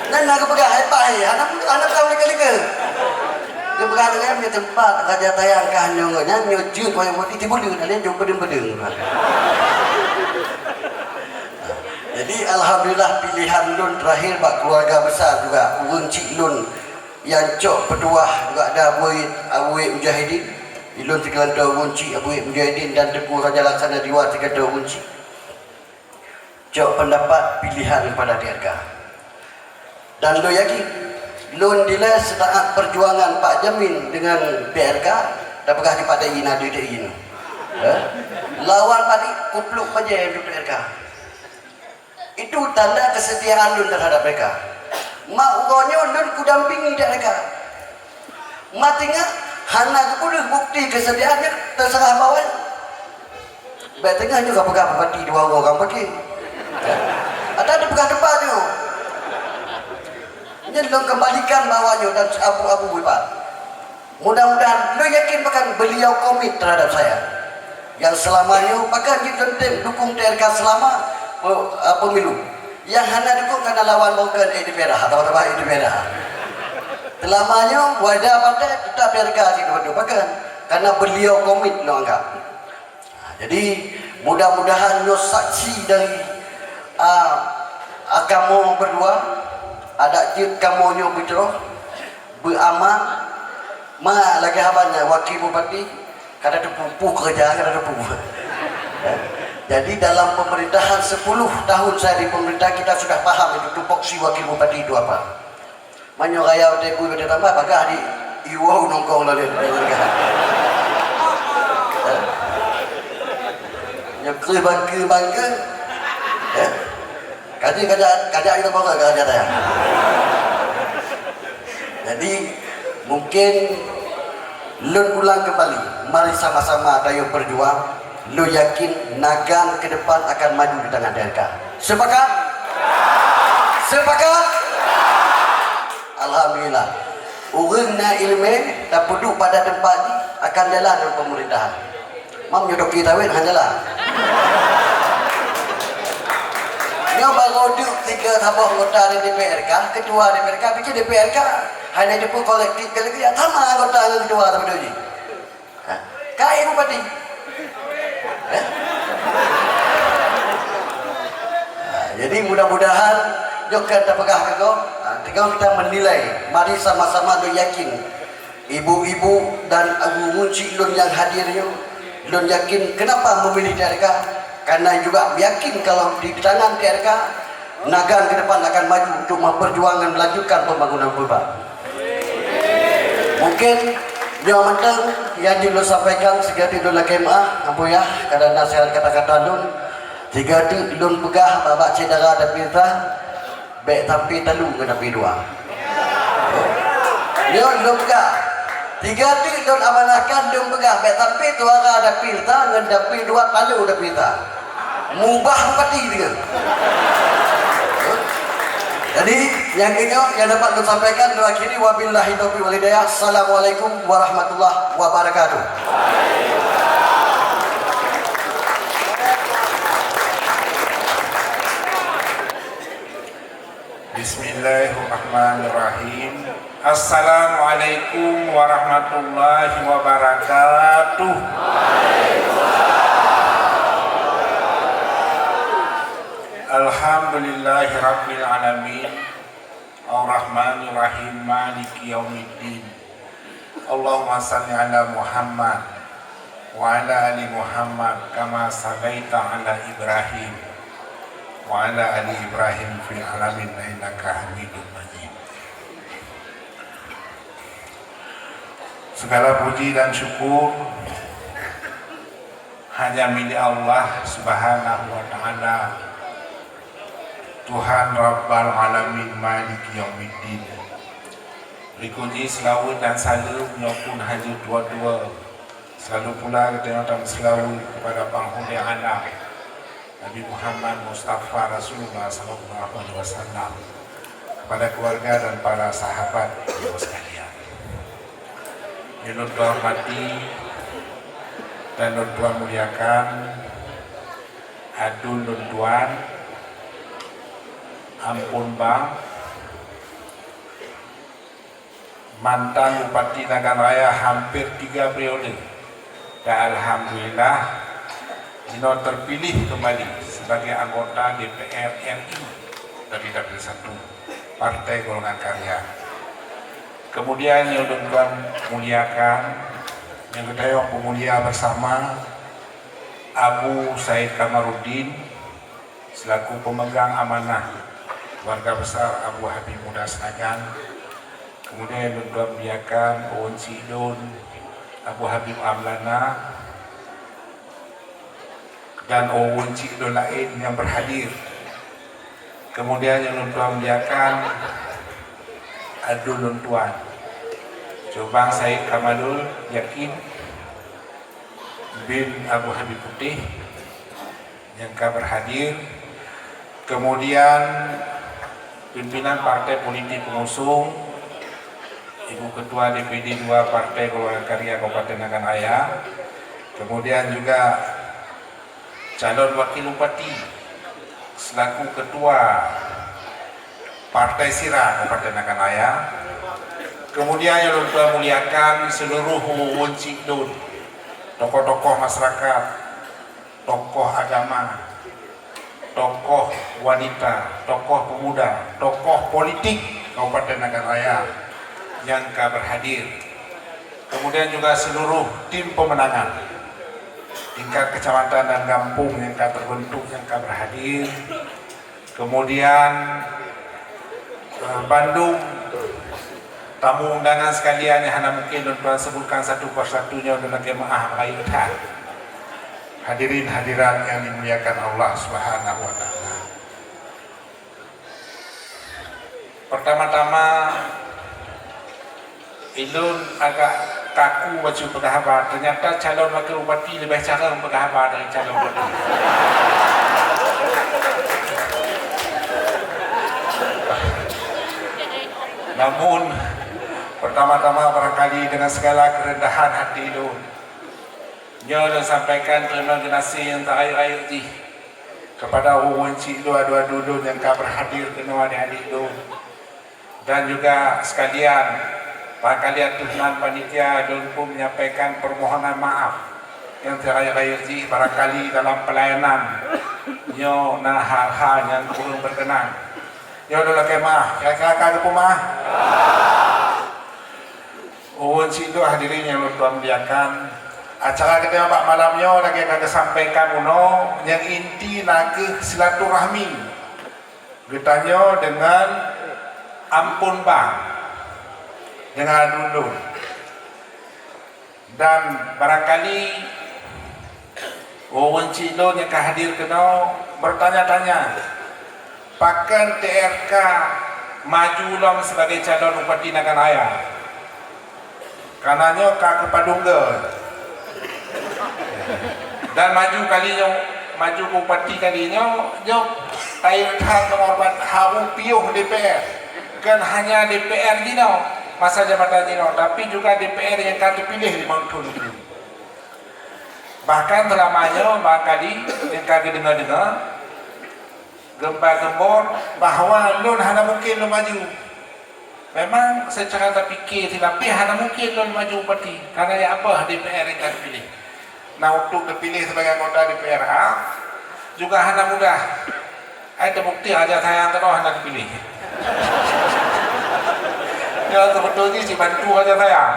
Nyan na geupeugah, "Hai Pak, hai, hana, hana tahu lika-lika." Geupeugah dengan di tempat raja tayang kah nyoe nyan, nyoe jeuet wayang putih timbul deungon alien jong pedeng-pedeng. Jadi, alhamdulillah, pilihan lôn terakhir bak keluarga besar juga. Ureueng chik lôn nyang cok peutuah juga ada Abuet, Abuet Mujahidin. Lôn sigeulantô ureueng chik Abuet Mujahidin dan Teungku Raja Laksana Diwa sigeulantô ureueng chik. Cok pendapat pilihan kepada T R K. Dan lôn yakin, lôn dilèe seutaát perjuangan Pak Jamin dengan T R K, tapeugah di Pak T I na di T I nyoe. Eh? Lawan Pak T I, kupluk bajèe untuk T R K. Itu tanda kesetiaan lôn terhadap mereka. Mak uroe nyoe lôn kudampingi T R K. Maté nyan hana geupeudeuh bukti keuseudiaan nyan, teuseurah bak awak. Bèk teungoh nyoe ka peugah bupati dua uroe ka meupaké. Ata teupeugah teumpat nyoe. Nyan lôn keumbalikan bak awak nyoe dan abu-abu ipat. Mudah-mudahan, lôn yakin bahkan beliau komit terhadap saya. Nyang seulama nyoe, bahkan jih lôn tem dukung T R K seulama pe-, eh, pemilu. Nyang hana dukung kana lawan bongkon, eh, di merah, atau, atau, eh, di merah. Seulama nyoe, wadah partai tetap T R K jih lôn dukung, bahkan karena beliau komit lôn anggap. Jadi, mudah-mudahan nyoe saksi dari, ah, ah, kamoe berdua, adak jeuet kamoe nyoe beutroh, beuaman, ma lagèe haba nyan, Wakil Bupati, kada teupeue, peue keureuja, kada teupeue. Jadi, dalam pemerintahan sepuluh tahun saya di pemerintah, kita sudah paham itu tupoksi Wakil Bupati itu apa. Meunyoe raya watèe bui watèe tambah, bagah di iwoe nongkrong lalu. Nyoe kreueh bangke-bangke. Ya. Kaji kajak, kajak kita bawa ke raja tayang. Jadi, mungkin lôn ulang kembali, mari sama-sama tayo berjuang. Lôn yakin Nagan ke depan akan maju di tangan T R K. Sepakat? Sepakat? Alhamdulillah. Ureueng na ileumèe tapeuduek pada teumpat jih akan jalan ngon pemerintahan. Mam nyoe toki tawet han jalan. Nyoe baru duek tiga saboh anggota di D P R K, ketua D P R K, pikir D P R K. Hana jipeu kolektif kali ya sama anggota ngon ketua tapi tu ji. Ha? Kai bupati. Eh? Ha, jadi mudah-mudahan nyoe kan tapeugah keu kau, ha, tinggal kita menilai. Mari sama-sama tu yakin. Ibu-ibu dan guru-guru cik lôn nyang hadir nyoe, lôn yakin kenapa memilih T R K? Karena juga yakin kalau di tangan T R K, Nagan ke depan akan maju untuk memperjuangkan melanjutkan pembangunan Purba. Mungkin nyoe mantong nyang jeuet lôn sampaikan, sigoe teuk lôn lakée meu'ah, ampôn ya, kadang nasihat kata-kata lôn, sigoe teuk lôn peugah bak-bak syedara dan pemirsa, Bék sampai talu ngon dapil dua. Nyoe lôn peugah. Tiga teuk lôn amanahkan lôn peugah, bék sampai suara dapil sa ngon dapil dua talu dapil sa. Mubah bupati deungon. Jadi, nyang keuh nyoe nyang dapat lôn sampaikan, lôn akhiri, wabillahi taufiq wal hidayah. Assalamualaikum warahmatullahi wabarakatuh. Bismillahirrahmanirrahim. Assalamualaikum warahmatullahi wabarakatuh. Alhamdulillahirabbil alamin. Arrahmanirrahim. Maliki yaumiddin. Allahumma salli ala Muhammad wa ala ali Muhammad kama sallaita ala Ibrahim wa ala ali Ibrahim fil alamin innaka Hamidum Majid. Segala puji dan syukur hanya milik Allah Subhanahu wa Ta'ala, Tuhan Rabbal Alamin, Maliki Yaumiddin. Berikut jih seulaweuet dan saleuem nyoe pun hana jeuet dua-dua. Selalu pula geutanyoe tameuseulaweuet kepada panghulée alam, Nabi Muhammad Mustafa Rasulullah sallallahu alaihi wasallam, kepada keluarga dan para sahabat beliau sekalian. Nyang lôn hormati dan lôn tuan muliakan, aduen lôn tuan, ampôn bang, mantan Bupati Nagan Raya hampir tiga periode, dan alhamdulillah, jinoe terpilih kembali sebagai anggota D P R R I dari Dapil satu Partai Golongan Karya. Kemudian nyang lôn tuan muliakan, nyang geutanyoe peumulia bersama, Abu Said Kamarudin, selaku pemegang amanah keluarga besar Abu Habib Muda Senagan, kemudian lôn tuan muliakan ureueng chik lôn Abu Habib Amlana dan ureueng chik lôn laén nyang berhadir. Kemudian nyang lôn tuan muliakan aduen lôn tuan Cobang Said Kamalul Yakin bin Abu Habib Putih, nyang ka berhadir. Kemudian pimpinan partai politik pengusung, Ibu Ketua D P D dua Partai Golongan Karya Kabupaten Nagan Raya. Kemudian juga calon wakil bupati selaku ketua Partai Sira Kabupaten Nagan Raya. Kemudian nyang lôn tuan muliakan seluruh ureueng chik lôn, tokoh-tokoh masyarakat, tokoh agama, tokoh wanita, tokoh pemuda, tokoh politik Kabupaten Nagan Raya nyang ka berhadir. Kemudian juga seluruh tim pemenangan tingkat kecamatan dan gampong nyang ka terbentuk, nyang ka berhadir. Kemudian, eh, bandum tamu undangan sekalian nyang hana mungkin lôn tuan sebutkan satu persatu, nyoe lôn lakée meu'ah rayeuk that. Hadirin hadirat yang dimuliakan Allah Subhanahu wa Ta'ala. Pertama-tama, ilôn agak kaku bacut peugah haba. Ternyata calon wakil bupati leubeh carông peugah haba dari calon bupati. Namun, pertama-tama barangkali dengan segala kerendahan hati lôn, nyoe lôn sampaikan teurimong geunaséh nyang tarayeuk-rayeuk jih kepada ureueng chik lôn, aduen-aduen lôn nyang ka berhadir keunoe, adik-adik lôn. Dan juga sekalian, barangkali ateueh nan panitia, lôn pun menyampaikan permohonan maaf nyang sirayeuk-rayeuk jih barangkali dalam pelayanan nyoe na hal-hal nyang kureueng berkenan. Nyoe lôn lakée maaf, kira-kira ka geupeumaaf? Ulôn sidroe hadirin nyang lôn tuan muliakan, acara geutanyoe bak malam nyoe lagée ka geusampaikan bunoe, nyang inti na kheueh silaturahmi geutanyoe deungon Ampon Bang, deungon aduen lôn. Dan barangkali ureuëng cit lôn nyang ka hadir keunoe bertanya-tanya, pakon T R K maju lom sibagai calon Bupati Nagan Raya? Karena nyoe ka keupadum goe. Dan maju kali nyoe, maju Bupati kali nyoe, nyoe kayém that meungorban haba piôh D P R. Kon hanya D P R jinoe masa jabatan jinoe, tapi juga D P R nyang ka teupiléh limong thon keudéh. Bahkan seulama nyoe barangkali nyang ka geudeungoe-deungoe, gembar-gembor bahwa lôn hana mungken lôn maju. Memang seucara tapike silapeh hana mungken lôn maju bupati, karena jak peue D P R nyang ka teupiléh. Na untuk teupiléh sibagai anggota D P R A juga hana mudah. Ai teubukti Raja Sayang keudroe hana teupiléh. Nyoe seubeutôi jih jibantu Raja Sayang.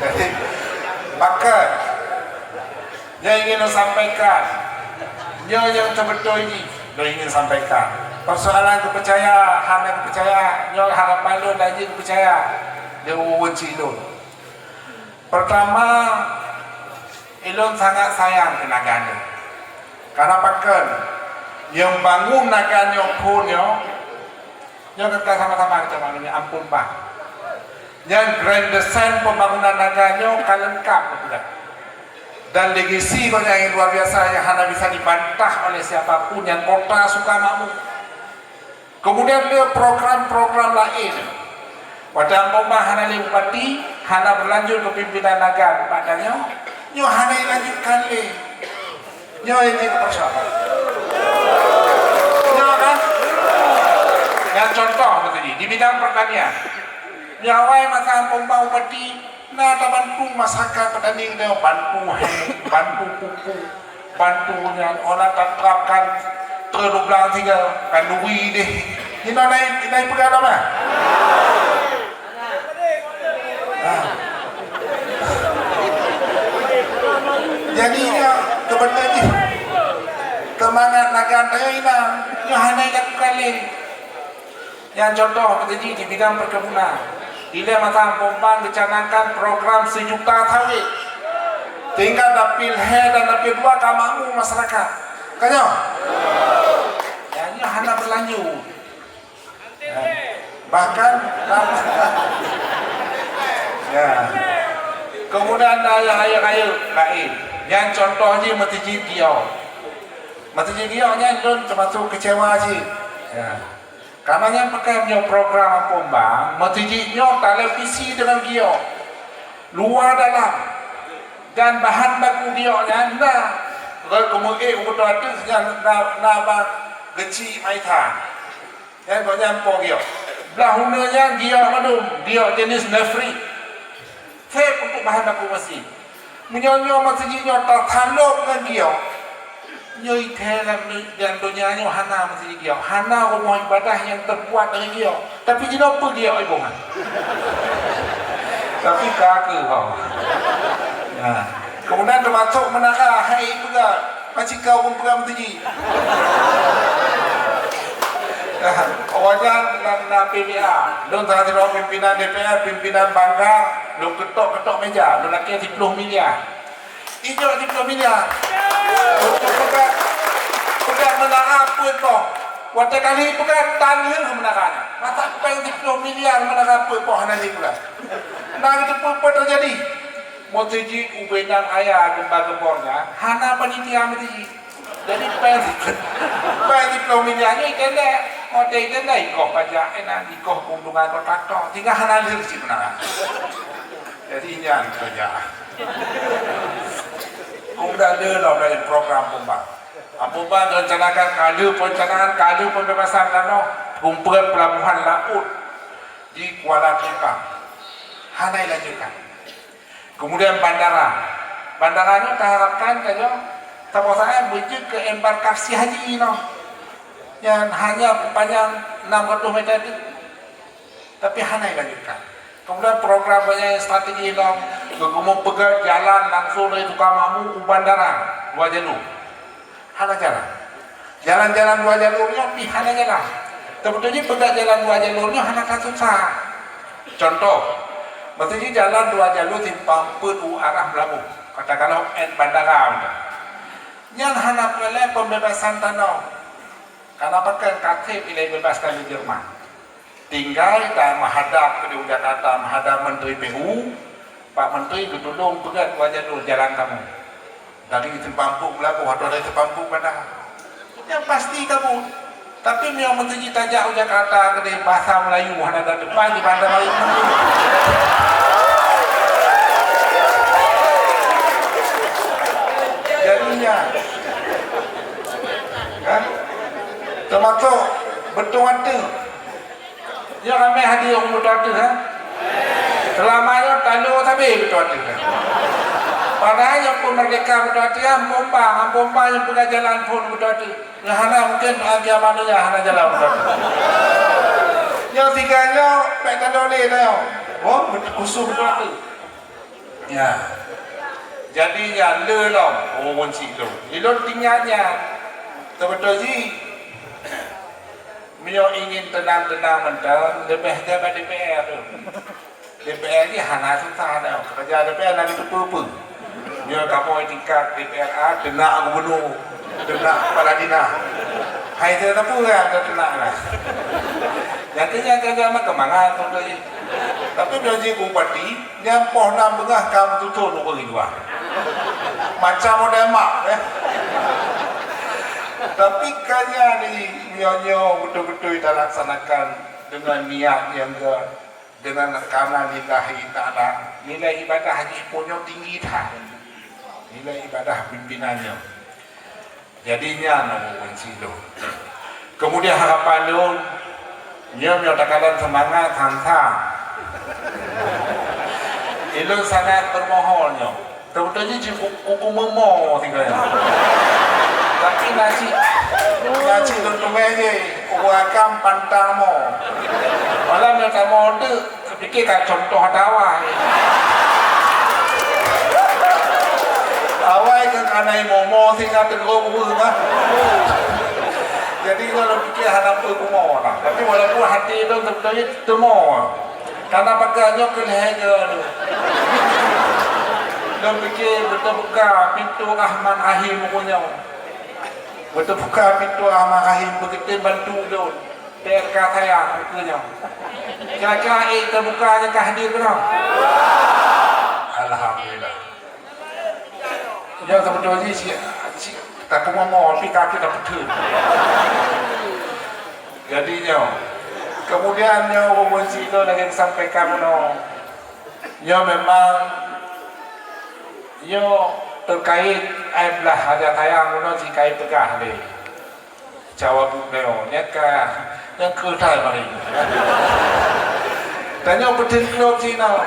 Jadi, maka, nyang ingin lôn sampaikan, nyoe nyang seubeutôi jih lôn ingin sampaikan. Persoalan geupeucaya, hana geupeucaya, nyoe harapan lôn laju geupeucaya lé ureuëng cit lôn. Pertama, ulôn sangat sayang keu Nagan nyoe. Karena pakon, nyang bangun Nagan nyoe phon nyoe, nyoe ka sama-sama kita maklumi, Ampon Bang. Nyang grand design pembangunan Nagan nyoe ka lengkap betul. Dan legasi gobnyan yang luar biasa yang hana bisa dibantah oleh siapa pun yang kota Sukamakmur. Kemudian lé program-program laén. Watée Ampon Bang hana lé bupati, hana berlanjut keu pimpinan Nagan, maknanya nyoe hana dilanjutkan lé. Nyoe nyang jadi persoalan. Nyoe kan? Nyang contoh beutôi jih di bidang pertanian. Nyoe awai masa Ampon Bang bupati, na tabantu masyarakat petani geutanyoe, bantu hé, bantu pupuk, bantu nyan, ona taterapkan treuk dua blang tiga, kanduri deh. Inoe na, na ipeugah lom, eh? Ah. Jadi, nyoe keubeutôi jih seumangat Nagan tanyoe inan, nyoe hana dilakukan lé. Nyang contoh beutôi jih di bidang perkebunan. Ilée masa Ampon Bang geucanangkan program seujuta sawét. Tinggai dapil lhée dan dapil dua ka makmur masyarakat. Ka nyoe? Ya, nyoe hana berlanjut. Ya. Bahkan, ya. Kemudian na nyang rayeuk-rayeuk laén. Nyang contoh jih meuseujid Giok. Meuseujid Giok nyan lôn teumasok keucewa cit. Ya. Karena nyang pakon nyoe program Ampon Bang, meuseujid nyoe taleuek isi deungon giok, luwa dalam. Dan bahan baku giok nyan na, rot keumeuék u beutôi ateueh nyan na, na bak geuchik maitha. Nyan gobnyan po giok. Blah uneue nyan giok mandum, giok jeunèh Nefrit. Sép untuk bahan baku meuseujid. Meunyoe nyoe meuseujid nyoe tasalôb ngon giok, nyoe ithée lam, lam donya nyoe hana meuseujid giok, hana rumoh ibadah nyang teubuat dari giok. Tapi jinoe peue giok iboh nyan? Tapi ka keuh ho. Nah, kemudian teumasok meunara, hai peugah, macam kau pun peugah meuseujid. Nah, awak nyan na, na P B A. Lôn salah sidroe pimpinan D P R, pimpinan bangga, lôn keutok-keutok meja, lôn lakée siploh miliar. Ijok siploh miliar. Untuk peugah, peugah meunara peuet boh. Watée ka lheueh peugah, tan lheueh meunara nyan. Masa péng siploh miliar meunara peuet boh hana lheueh peugah. Nah, itu peue-peue teujadi. Meuseujid ubé nyang aya gemba-gembor nyan, hana panitia meuseujid. Jadi péng, péng siploh miliar nyoe itendek. Watée itendek, ikoh pajak inan, ikoh keuntungan kontraktor. Tinggai hana lheueh cit meunara. Jadi nyan keureuja. Kong dah le lom dari program Ampon Bang. Abu Bakar rencanakan kali perencanaan kali pembebasan tanoh, geupeugöt pelabuhan laôt di Kuala Tungkang. Hana ilanjutkan. Kemudian bandara. Bandara nyoe taharapkan tanyoe saboh saát beujeuet keu embarkasi haji nyoe. Nyan hanya panyang enam ratus meter tu. Tapi hana ilanjutkan. Kemudian program banyak yang strategi lom, geupeugöt jalan langsung dari Tukang Makmu u bandara, dua jalur. Hana jalan. Jalan-jalan dua jalur nyoe pih hana jalan. Teubeutôi jih peugah jalan dua jalur nyoe hana ka susah. Contoh, meuseuti jalan dua jalur simpang peuet u arah Meulaboh, katakanlah at bandara udah. Nyan hana peureulèe pembebasan tanoh. Karena pakon ka trép ilèe bebaskan lé Jerman. Tinggai ta meuhadap keudéh u Jakarta, meuhadap Menteri P U, Pak Menteri geutulông peugöt dua jalur jalan kamoe. Dari Simpang Peuet Meulaboh atau dari Simpang Peuet Bandar. Yang pasti kamoe. Tapi meunyoe meuteujih tajak u Jakarta keudéh bahasa Melayu hana ka teupah di Bandar Melayu. Jadinya, ha? Termasuk beutôi ateueh. Nyoe ramé hadi ureueng beutôi ateueh, ha? Seulama nyoe talo sabe beutôi ateueh, ha? Padahai nyang peumeurdeka beutôi ateueh, ha, Ampon Bah, Ampon Bah nyang peugah jalan phon beutôi ateueh. Nyang hana mungken bagi manusia hana jalan beutôi ateueh. Nyoe siga nyoe bèk talo lé nyoe. Oh, beutôi khusus beutôi ateueh. Ya. Jadi nyan le lom, oh, ureueng syiek lôn. Ilôn teuingat nyan. Teubeutôi jih, meunyoe ingin teunang-teunang mantong, leubeh jai bak D P R tu. D P R jih hana susah dah. Keureuja D P R na jiteupeue-peue. Meunyoe kamoe tingkat D P R A, teunak gubernur, teunak kepala dinas. Hai, teunak peue nyang teunak lah. Nyang keu nyan keureuja meukeumang tu. Tapi meunyoe jih bupati, nyan poh nam beungoh ka meututoe ureueng luwa. Macam model mak, eh. Tapi ka nyan jih, nyoe-nyoe beutôi-beutôi talaksanakan deungon niat nyang gét, deungon karena lillahi ta'ala. Nilai ibadah jih pun nyoe tinggi that. Nilai ibadah pimpinan nyoe. Jadi nyan ureueng syiek lôn. Kemudian harapan lôn, nyoe meunyoe takalon seumangat sansa. Ilôn sangat peumohon nyoe. Teubeutôi jih cit ku-, kuku meumo sigoe nyoe. Tapi na cit, na cit lôn teumé jih, ureueng akam pantang mo. Malam nyoe kamoe deuk, Pike ka contoh ata awai. Awai keu kanai momo singa teugok ureueng, ah. Jadi, kalau pike hana peue kumo nah. Tapi walaupun hati tu teubeutôi teumo. Karena pakai nyoe keu lhèe jeuet tu. Lôn pike beuteubuka pintoe Rahman Rahim nyoe. Beuteubuka pintoe Rahman Rahim beugeutem bantu lôn. Teuka sayang ukeue nyoe. Kira-kira ék teubuka nyang ka hadir keunoe? Alhamdulillah. Nyoe teubeutôi jih si, si tapeumomo, tapi kaki tapeutheun. Jadi nyoe. Kemudian nyoe, ureueng syiek lôn lagèe sampaikan keunoe. Nyoe memang, nyoe terkait aib lah, hajat sayang keunoe si ka ipeugah lé. Cawa buet nyoe, nyan ka, nyan keutai mari. Tanyoe peuteun klub sinoe.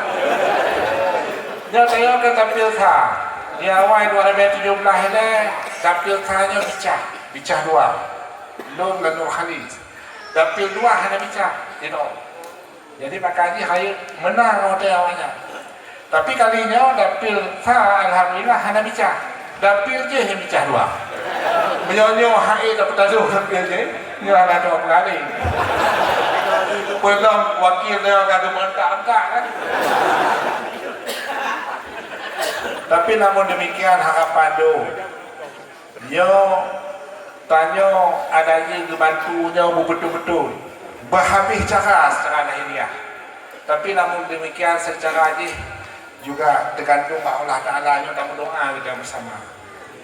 Nyoe tanyoe ka dapil sa. Di awai dua ribu tujuh belas ilèe, dapil sa nyoe bicah, bicah dua. Lôn ngon Nur Khalis. Dapil dua hana bicah, sinoe. Jadi, maka jih rayeuk meunang watèe awaknyan. Tapi kali nyoe dapil sa alhamdulillah hana bicah. Dapil jih nyang bicah dua. Meunyoe nyoe hai dapil tadu dapil jih, nyoe hana dua peugali. Peulom wakil nyoe ka geumeuentak-entak kan. Tapi namun demikian harapan lôn. Nyoe, tanyoe ada jih geubantu nyoe beubeutôi-beutôi, beuhabéh cara secara lahiriah. Tapi namun demikian, secara jih juga teugantung bak Allah Taala. Nyoe tameudoa kita bersama.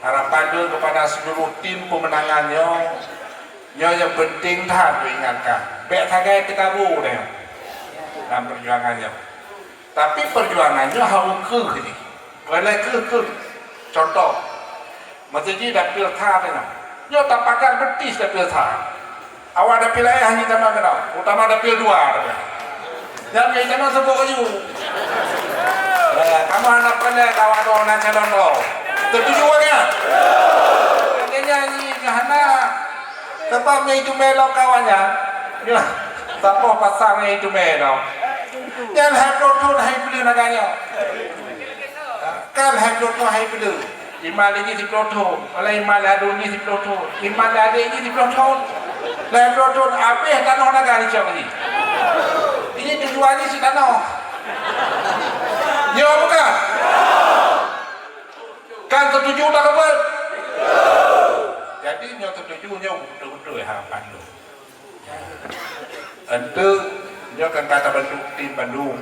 Harapan lôn kepada seluruh tim pemenangan nyoe, nyoe nyang penting that lôn ingatkan. Bèk sagai teukabô tanyoe dalam perjuangan nyoe. Tapi perjuangan nyoe harôh kreueh jih. Peureulèe kreueh-kreueh. Contoh, meuseuti dapil sa tanyoe. Nyoe tapakat betis dapil sa. Awak dapil laén hana tamong keunoe, utama dapil dua. Dapil nyang keunoe sibok laju. Eh, kamoe hana pandai kawan droe na calon droe. Setuju awak nyan? Makanya nyi hana. Sebab nyoe itu melok kawan nyan. Nyoe, saboh pasang nyoe itu melok. Nyan hai ploh thon hai peuleueh naga nyoe. Kan hai ploh thon hai peuleueh. Iman lé jih siploh thon, oleh iman lé aduen jih siploh thon, iman lé adék jih siploh thon. Lhèe ploh thon habéh tanoh naga jicok jih. Ini tujuan jih si tanoh. Nyoe bukan? Kan setuju tak apa? Jadi nyoe setuju nyoe betul-betul harapan tu. Enteuk nyoe kan ka tabentuk tim bandum.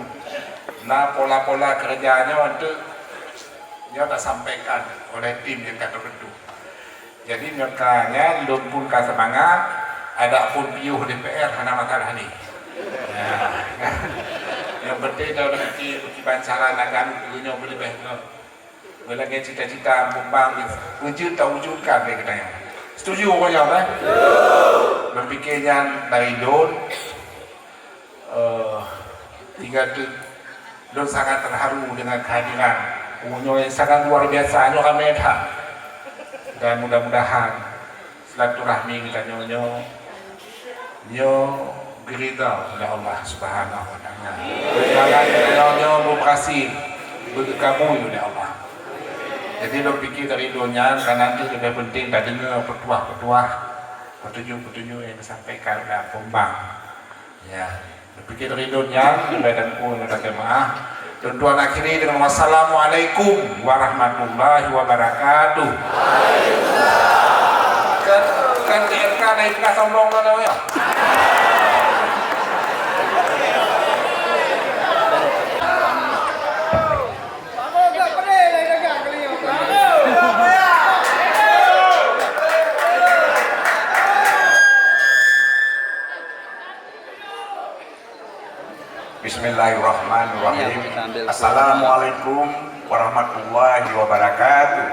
Na pola-pola kerja nyoe enteuk nyoe tasampaikan oleh tim nyang ka tabentuk. Jadi nyoe ka nyan lôn pun ka seumangat, adak pun piôh D P R hana masalah ni. Ya. Yang penting dalam hati beukiban cara nagan nyoe beulebeh nyoe. Meulagèe cita-cita mumbang beujeuet tawujudkan lé geutanyoe. Setuju pokoknya, kan? Berpikir nyan dari lôn, eh, tinggal tu, lôn sangat terharu dengan kehadiran. Oh, nyoe sangat luar biasa, nyoe ramé that. Dan mudah-mudahan silaturahmi geutanyoe nyoe, nyoe geuridha oleh Allah Subhanahu wa Taala. Perjuangan geutanyoe nyoe berhasil, beukabui oleh Allah. Jadi lôn pikir dari lôn nyan ka nanti lebih penting tadeungoe peutuah-peutuah, petunjuk-petunjuk yang disampaikan oleh Abang Bang. Ya, dipikir dari lôn nyan, ibadat pun ada jemaah. Tuan-tuan akhiri dengan wassalamualaikum warahmatullahi wabarakatuh. Kan, kan T M K naik ke sombong kan, ya? Bismillahirrahmanirrahim. Assalamualaikum warahmatullahi wabarakatuh.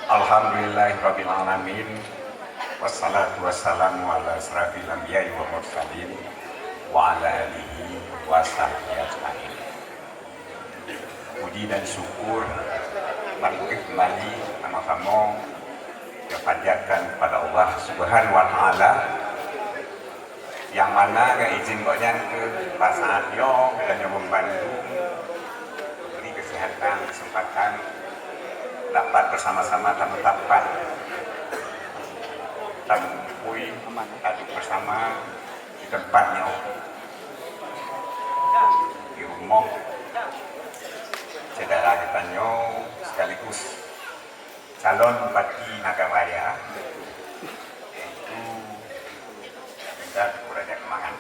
Alhamdulillahirabbil alamin. Wassalatu wassalamu ala asyrafil anbiya'i wal mursalin wa ala alihi wa sahbihi ajmain. Puji dan syukur bangkit kembali sama-sama kita panjatkan kepada Allah Subhanahu wa Taala, yang mana dengan izin Gobnyan keu bak saat nyoe geutanyoe membantu beri kesehatan, kesempatan dapat bersama-sama tamu tampat, tamu pui, tamu bersama di tempat nyoe, di rumoh syedara geutanyoe sekaligus calon Bupati Nagan Raya, yaitu Teuku Raja Keumangan.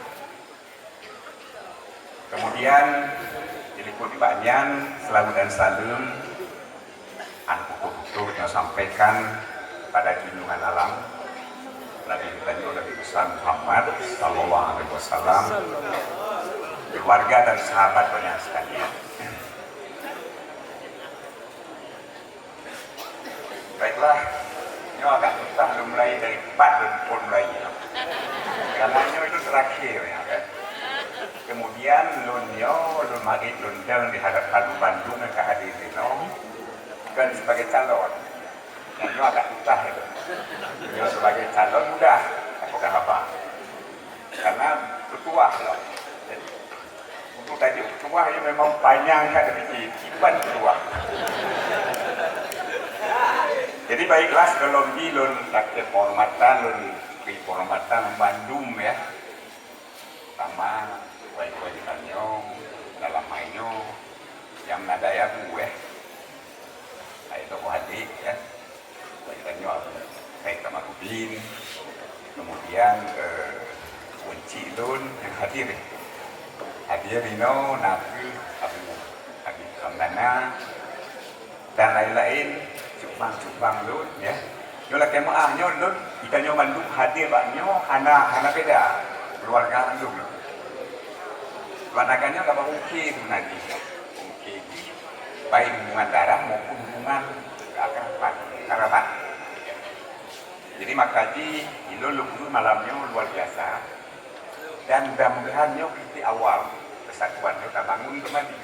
Kemudian, diliput nibak nyan, seulaweuet dan saleuem hana putôh-putôh nyoe sampaikan kepada junjungan alam Nabi geutanyoe, Nabi besar Muhammad sallallahu alaihi wasallam, keluarga dan sahabat banyak sekalian. Baiklah, nyoe agak susah lôn mulai dari pat lôn phôn mulai. Karena nyoe itu terakhir, ya kan? Kemudian lôn nyoe, lôn marit lôn dang di hadapan bandum nyang ka hadir di sinoe, bukan sebagai calon. Dan nyoe agak susah itu. Nyoe sebagai calon mudah, apa khabar? Karena ketua lom. Untuk tajuk ketua nyoe memang panyang that tapi kiban ketua. Jadi baiklah, sebelum di lôn lakèe penghormatan, lôn bri penghormatan bandum ya. Sama wali-wali tanyoe dalam hai nyoe nyang meunadai abu eh. Hai tokoh adik ya. Wali tanyoe Abu Said Kamarudin. Kemudian eh, kunci lôn nyang hadir. Hadir inoe na kheueh Abu Habib Hamdana, dan laén-laén, cubang-cubang lôn, ya. Nyoe lakèe meu'ah nyoe lôn, geutanyoe bandum hadir bak nyoe hana, hana beda keuluwarga bandum. Bak naga nyoe ka bak U K tu nanti. U K tu, baik hubungan darah maupun hubungan Ngon keakraban, kerabat. Jadi maka jih, ilôn lôn peue malam nyoe luar biasa. Dan mudah-mudahan nyoe titik awal persatuan nyoe tabangun kembali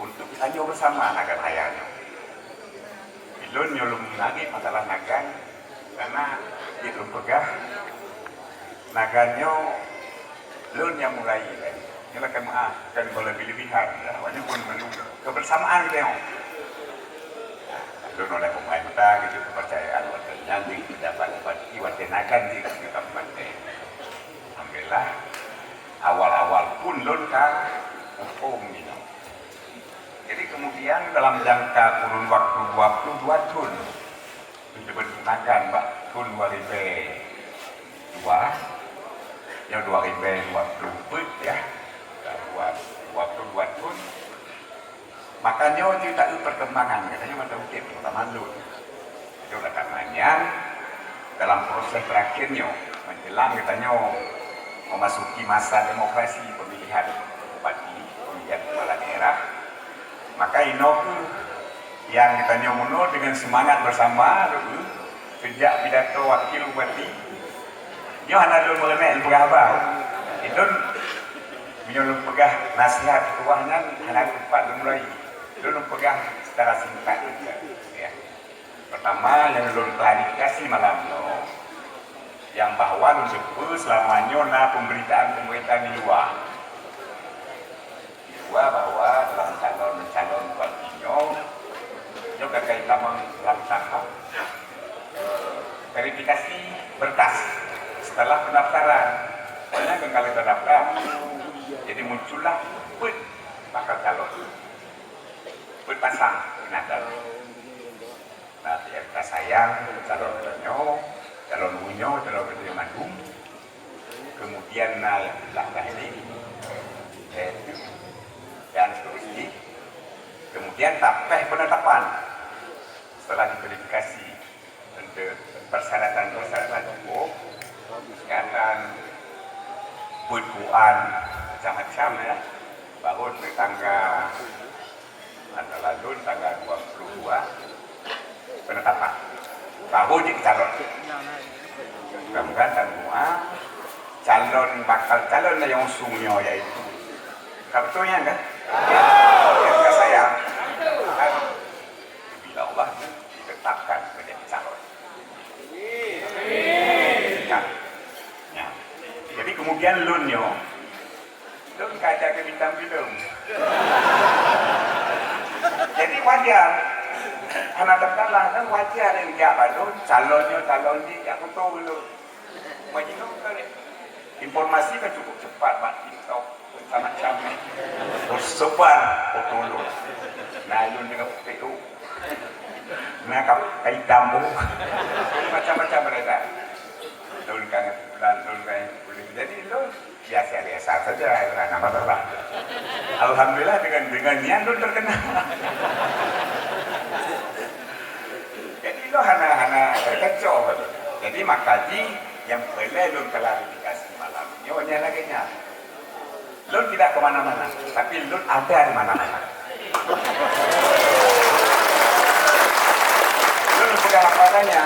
untuk tanyoe bersama nagan raya nyoe. Ilôn nyoe lôn meunagih masalah nagan, karena jeuet lôn peugah, nagan nyoe lôn nyang mulai kan. Nyoe lakèe meu'ah, kan boleh lebih-lebihan, ya. Awak nyoe pun meununggu kebersamaan kita nyoe. Lôn oleh pemain muda gitu, kepercayaan watèe nyan di pejabat bupati, watèe nagan di kabupaten. Alhamdulillah, awal-awal pun lôn ka muphom nyoe. Jadi kemudian dalam jangka kurun waktu dua puluh dua thôn, Teubeuteunakan bak thôn dua ribèe dua, nyoe dua ribèe dua puluh peuet, ya. Dua, dua puluh dua thôn. Maka nyoe jeuet taeu perkembangan, katanya mata udép, terutama lôn. Nyoe kata nyan, dalam proses terakhir nyoe, menjelang geutanyoe memasuki masa demokrasi pemilihan bupati, pemilihan kepala daerah, maka inoe kheueh nyang geutanyoe meunoe dengan semangat bersama, sejak pidato wakil bupati, nyoe hana lôn meureunèk lôn peugah haba. Ilôn, meunyoe lôn peugah nasihat ketuah nyan hana teumpat lôn mulai. Lôn peugah secara singkat saja, ya. Pertama, nyang lôn klarifikasi malam nyoe, nyang bahwa lôn teupeue seulama nyoe na pemberitaan-pemberitaan di luwa. Di luwa bahwa dalam calon-calon bupati nyoe, nyoe ka kaitan lam tahap, eh, verifikasi berkas setelah pendaftaran. Soalnya kan kalau terdaftar, jadi muncullah peuet bakal calon. Peuet pasang peunatan. Nah, P R K sayang, calon tanyoe, calon uroe nyoe, calon uroe nyoe mandum. Kemudian na Lahli, eh, dan seterusnya. Kemudian tapéh penetapan setelah diverifikasi untuk persyaratan-persyaratan cukup, kesehatan, buet-buan, macam-macam, ya. Baru di tanggal Antara lôn tanggal dua puluh dua penetapan. Baru jeuet calon. Mudah-mudahan dan semua calon, bakal calon nyang usung nyoe yaitu. Ka beutôi nyan kan? Nyang ka sayang. Bila Allah ditetapkan menjadi calon. Nah, nah. Jadi kemudian lôn nyoe Lôn ka aja keu bintang filem. Jadi wajar. Hana tasalah kan wajar nyang jak bak lôn, calon nyoe, calon jih, jak foto lôn. Majinuk kan. Informasi kan cukup cepat bak TikTok, macam-macam. Tersebar foto lôn. Nah, lôn dengan foto. Nah, ka, ka itam boh. Macam-macam beredar. Lôn ka ngon bulan, lôn ka ngon bulan. Jadi lôn biasa-biasa saja, hana masalah. Alhamdulillah dengan, dengan nyan lôn terkenal. Jadi lôn hana, hana terkecoh. Jadi maka jih nyang peureulèe lôn klarifikasi malam nyoe nyan lagèe nyan. Lôn tidak ke mana-mana, tapi lôn ada di mana-mana. Lôn peugah apa adanya,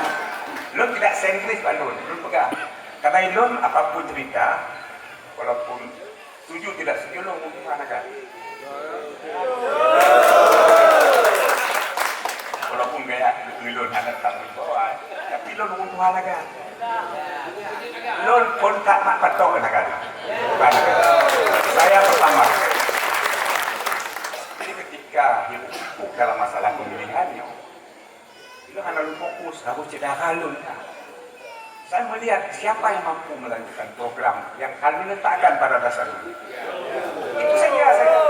lôn tidak sentris bak lôn, lôn peugah. Karena lôn apapun cerita, walaupun setuju tidak setuju, lôn ureueng Tuhan agam. Walaupun gaya lôn hana tak berdoa, tapi lôn ureueng Tuhan agam. Lôn phôn that mat patok na kan. Saya pertama. Jadi ketika hidup dalam masalah pemilihan nyoe, lôn hana lôn fokus, harus cedera lôn kan. Saya melihat siapa yang mampu melanjutkan program yang kami letakkan pada dasar dulu. Itu saja saya.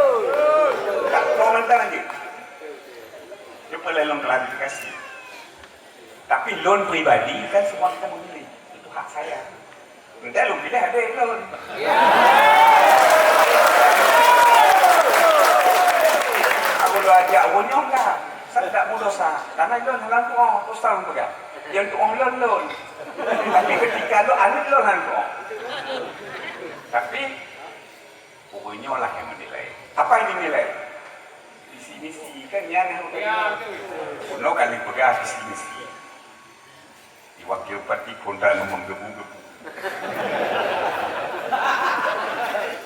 Tak komentar lagi. Cuba lôn klarifikasi. Tapi lôn pribadi kan semua kita memilih. Itu hak saya. Entah lôn pilih ada lôn. Aku dah ajak unyong dah. Saya tak berdosa. Karena lôn dalam doa, ustaz pegang. Yang doa lôn lôn. Tapi ketika lôn anak lôn dalam doa. Tapi Pokoknya lah yang menilai. Apa yang dinilai? Visi misi Nyan, bunoe kali peugah visi misi. Di wakil bupati kontra ngomong gebu-gebu.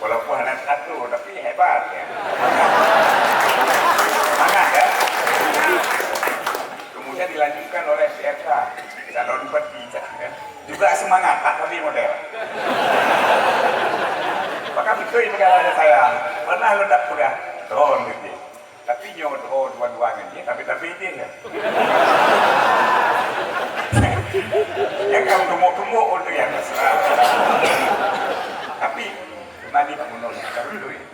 Walaupun hana satu, tapi hebat, ya. Semangat, ya. Kemudian dilanjutkan oleh P R K, calon bupati, ya. Juga semangat, tak tapi model. Maka betul peugah raja saya. Pernah lôn dak peugah, droe gitu. Tapi nyoe droe dua-dua ngon jih, tapi-tapi jih ya. Yang kamu tumbuk-tumbuk untuk yang mesra. Tapi kembali ke menurut saya dulu ya.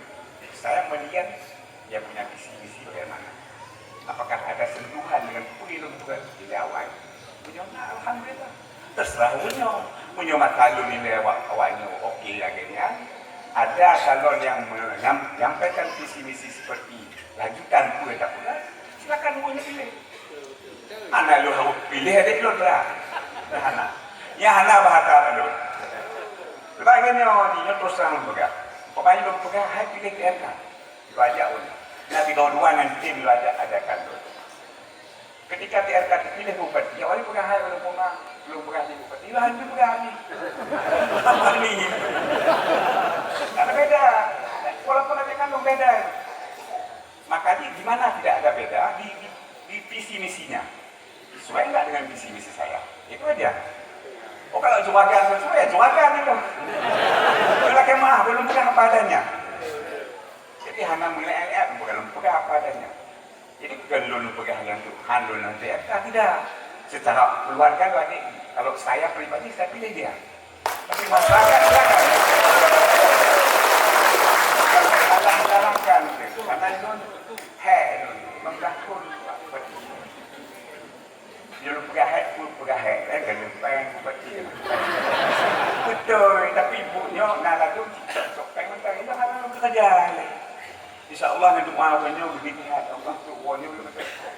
Saya melihat dia punya visi misi bagaimana. Apakah ada sentuhan dengan peue lôn buat di awal? Meunyoe na, alhamdulillah. Terserah meunyoe. Meunyoe mata lôn nilai awak, awak nyoe oke lagèe nyan, ada calon yang menyampaikan visi misi seperti lanjutan peue dak peugah, silakan ureueng nyan pilih. Hana lôn harôh pilih adék lôn lah. Hana. Nyan hana bahasa lôn. Sebab nyoe, nyoe terus terang lôn peugah. Pokoknya lôn peugah, hai pilih P R K. Lôn ajak ureueng. Nabi dua-dua ngon tim lôn ajak ajakan lôn. Ketika T R K terpilih bupati, awak peugah hai ureueng Pongah, ureueng peugah di bupati, lah hana peugah ni. Apa ni? Karena beda. Walaupun ada kandung beda. Maka di, di mana tidak ada beda, di, di, di visi misinya. Sesuai nggak dengan visi misi saya? Itu aja. Oh, kalau juragan sesuai, ya juragan itu. Kalau kemah, belum peugah apa adanya. Jadi hana melihat, belum peugah apa adanya. Jadi bukan lôn peugah nyang Tuhan, lôn nyang P R K, tidak. Secara keluarga lagi, kalau saya pribadi, saya pilih dia. Tapi masyarakat silakan. Kalau salah, salahkan. Karena lôn, heh, lôn, memang dah pun, dia lôn peugah heh, pun peugah heh, eh, kena peng, seperti itu. Betul, tapi ibu nyoe na lagu cok peng mentah, itu hal yang bekerja. Insya Allah, ngon doa awak nyoe geubri Tuhan, Allah tu awak nyoe geubri Tuhan.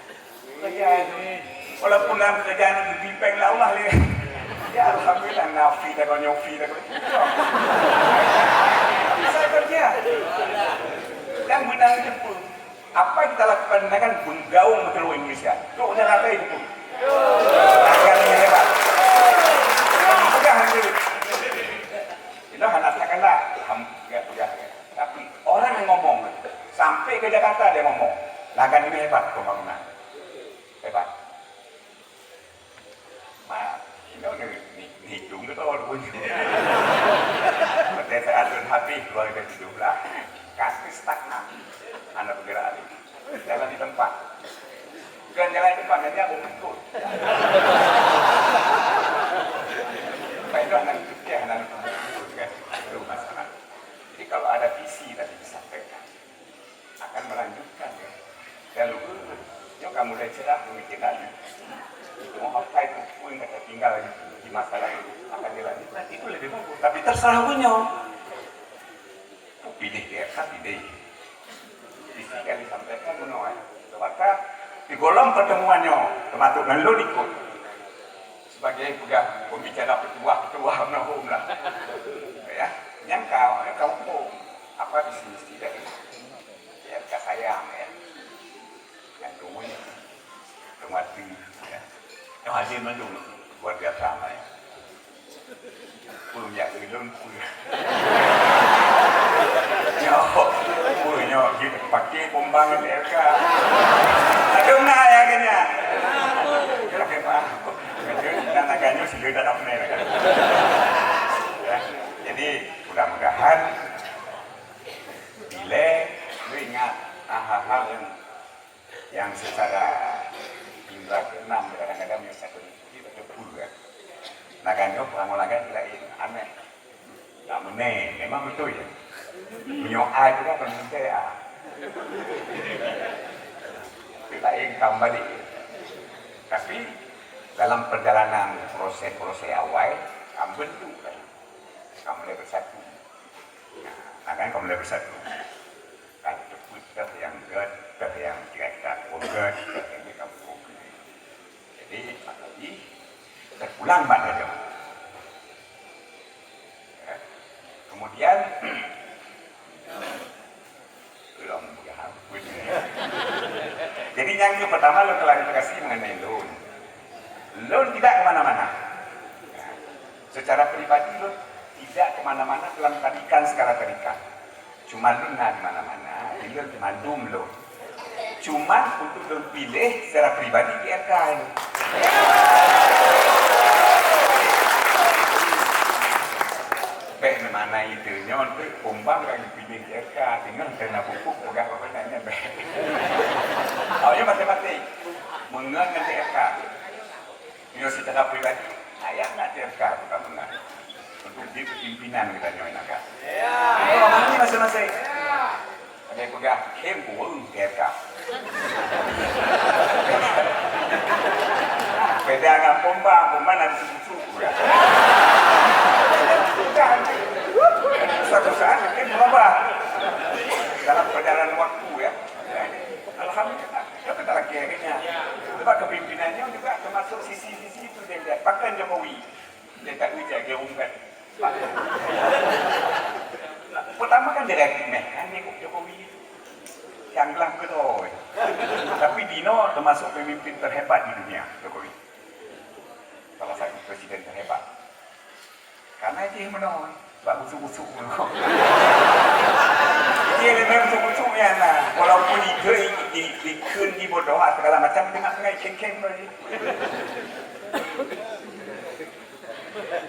Kerja ni. Walaupun dalam kerja ni geubri peng lé Allah lé. Ya, alhamdulillah, nafi dah kau nyofi dah kau. Bisa kerja. Dan benar itu pun. Apa yang kita lakukan dengan menggaung seluruh Indonesia. Tu udah rata itu pun. Akan lebih hebat. Mudah nanti. Kita hana takkan dah. Ham, ya, ya, ya. Tapi orang yang ngomong, sampai ke Jakarta dia ngomong, lagan ini hebat pembangunan. Hebat. Ma, ini udah ni, ni hidung tu tahu pun. Pada saat habis dua ribu tujuh belas, kasih stagnan. Anak bergerak ni. Jalan di tempat. Bukan jalan di tempat, hanya mau ikut. Baiklah, nanti fikir, nanti fikir, kan? Itu masalah. Jadi kalau ada visi tadi disampaikan, akan melanjutkan ya. Dan lupa, nyoe kamu dah cerah pemikiran. Mau apa itu pun kata tinggal di masa lalu akan dilanjutkan, itu lebih bagus. Tapi terserah punya. Pilih dia, kan pilih. Isi yang disampaikan menolak. Maka di golom pertemuan nyoe, termasuk ngon lôn ikut. Sebagai pegang pembicara petuah-petuah almarhum lah. Ya, nyangka, ya, kampung. Apa visi misi dari P R K sayang, ya. Yang kemudian, kemati, ya. Yang hadir mandum, luar biasa, ya. Peue jak ulôn peue. Nyoe, peue nyoe jeuet paké pombang P R K. Aduh, na ya kena. Kena, kena. Kena, kena, kena, kena, kena, kena. Ya. Jadi, mudah-mudahan bila lu ingat hal-hal yang yang secara indra keenam kadang-kadang yang satu itu betul kan. Nah, kan nyoe perangai lain, aneh. Tak meneh, memang betul ya. Meunyoe A itu kan pemerintah ya. Itu lain kembali. Tapi dalam perjalanan proses-proses awal, kan bentuk kan. Kan mulai bersatu. Nah, kan kan mulai bersatu. Kan teupeu teuh nyang gét, teuh nyang tiraka gét, teuh nyang kampung. Jadi, maka di terpulang bak laju. Ya. Kemudian, belum berhapus. Jadi nyang keu pertama lôn klarifikasi mengenai lôn. Lôn tidak ke mana-mana. Secara pribadi lôn tidak ke mana-mana dalam tarikan, segala tarikan. Cuma lôn na di mana-mana, di lôn mandum lôn. Cuma untuk lôn pilih secara pribadi di R K ini. Bèk mana itu nyoe, untuk kumbang lagi pilih R K, tinggal kena pupuk peugah apa nanya bèk. Awaknyan maté-maté mengon ngon R K. Nyoe secara pribadi, ayah nak R K bukan mengon. Untuk di pimpinan kita nyoe nak. Ini masing-masing. Ada peugah, "Hem, ureueng T K." Beda ngon pompa, pompa na susu-susu, ya. Satu saat mungkin berubah dalam perjalanan waktu, ya. Alhamdulillah, ya, kita lagi akhirnya. Sebab kepimpinannya juga termasuk sisi-sisi itu dia lihat. Bahkan Jokowi, dia tak ucap, dia umumkan. Pertama kan dia reaksi meh, kan dia Jokowi itu. Yang gelah keudroe. Tapi Dino termasuk pemimpin terhebat di dunia, Jokowi. Salah satu presiden terhebat. Karena dia meunoe, sebab busuk-busuk meunoe. Dia memang busuk-busuk ya nah. Walaupun itu di, di, dikheun di bodoh, segala macam, dia nak pegai khem-khem lagi.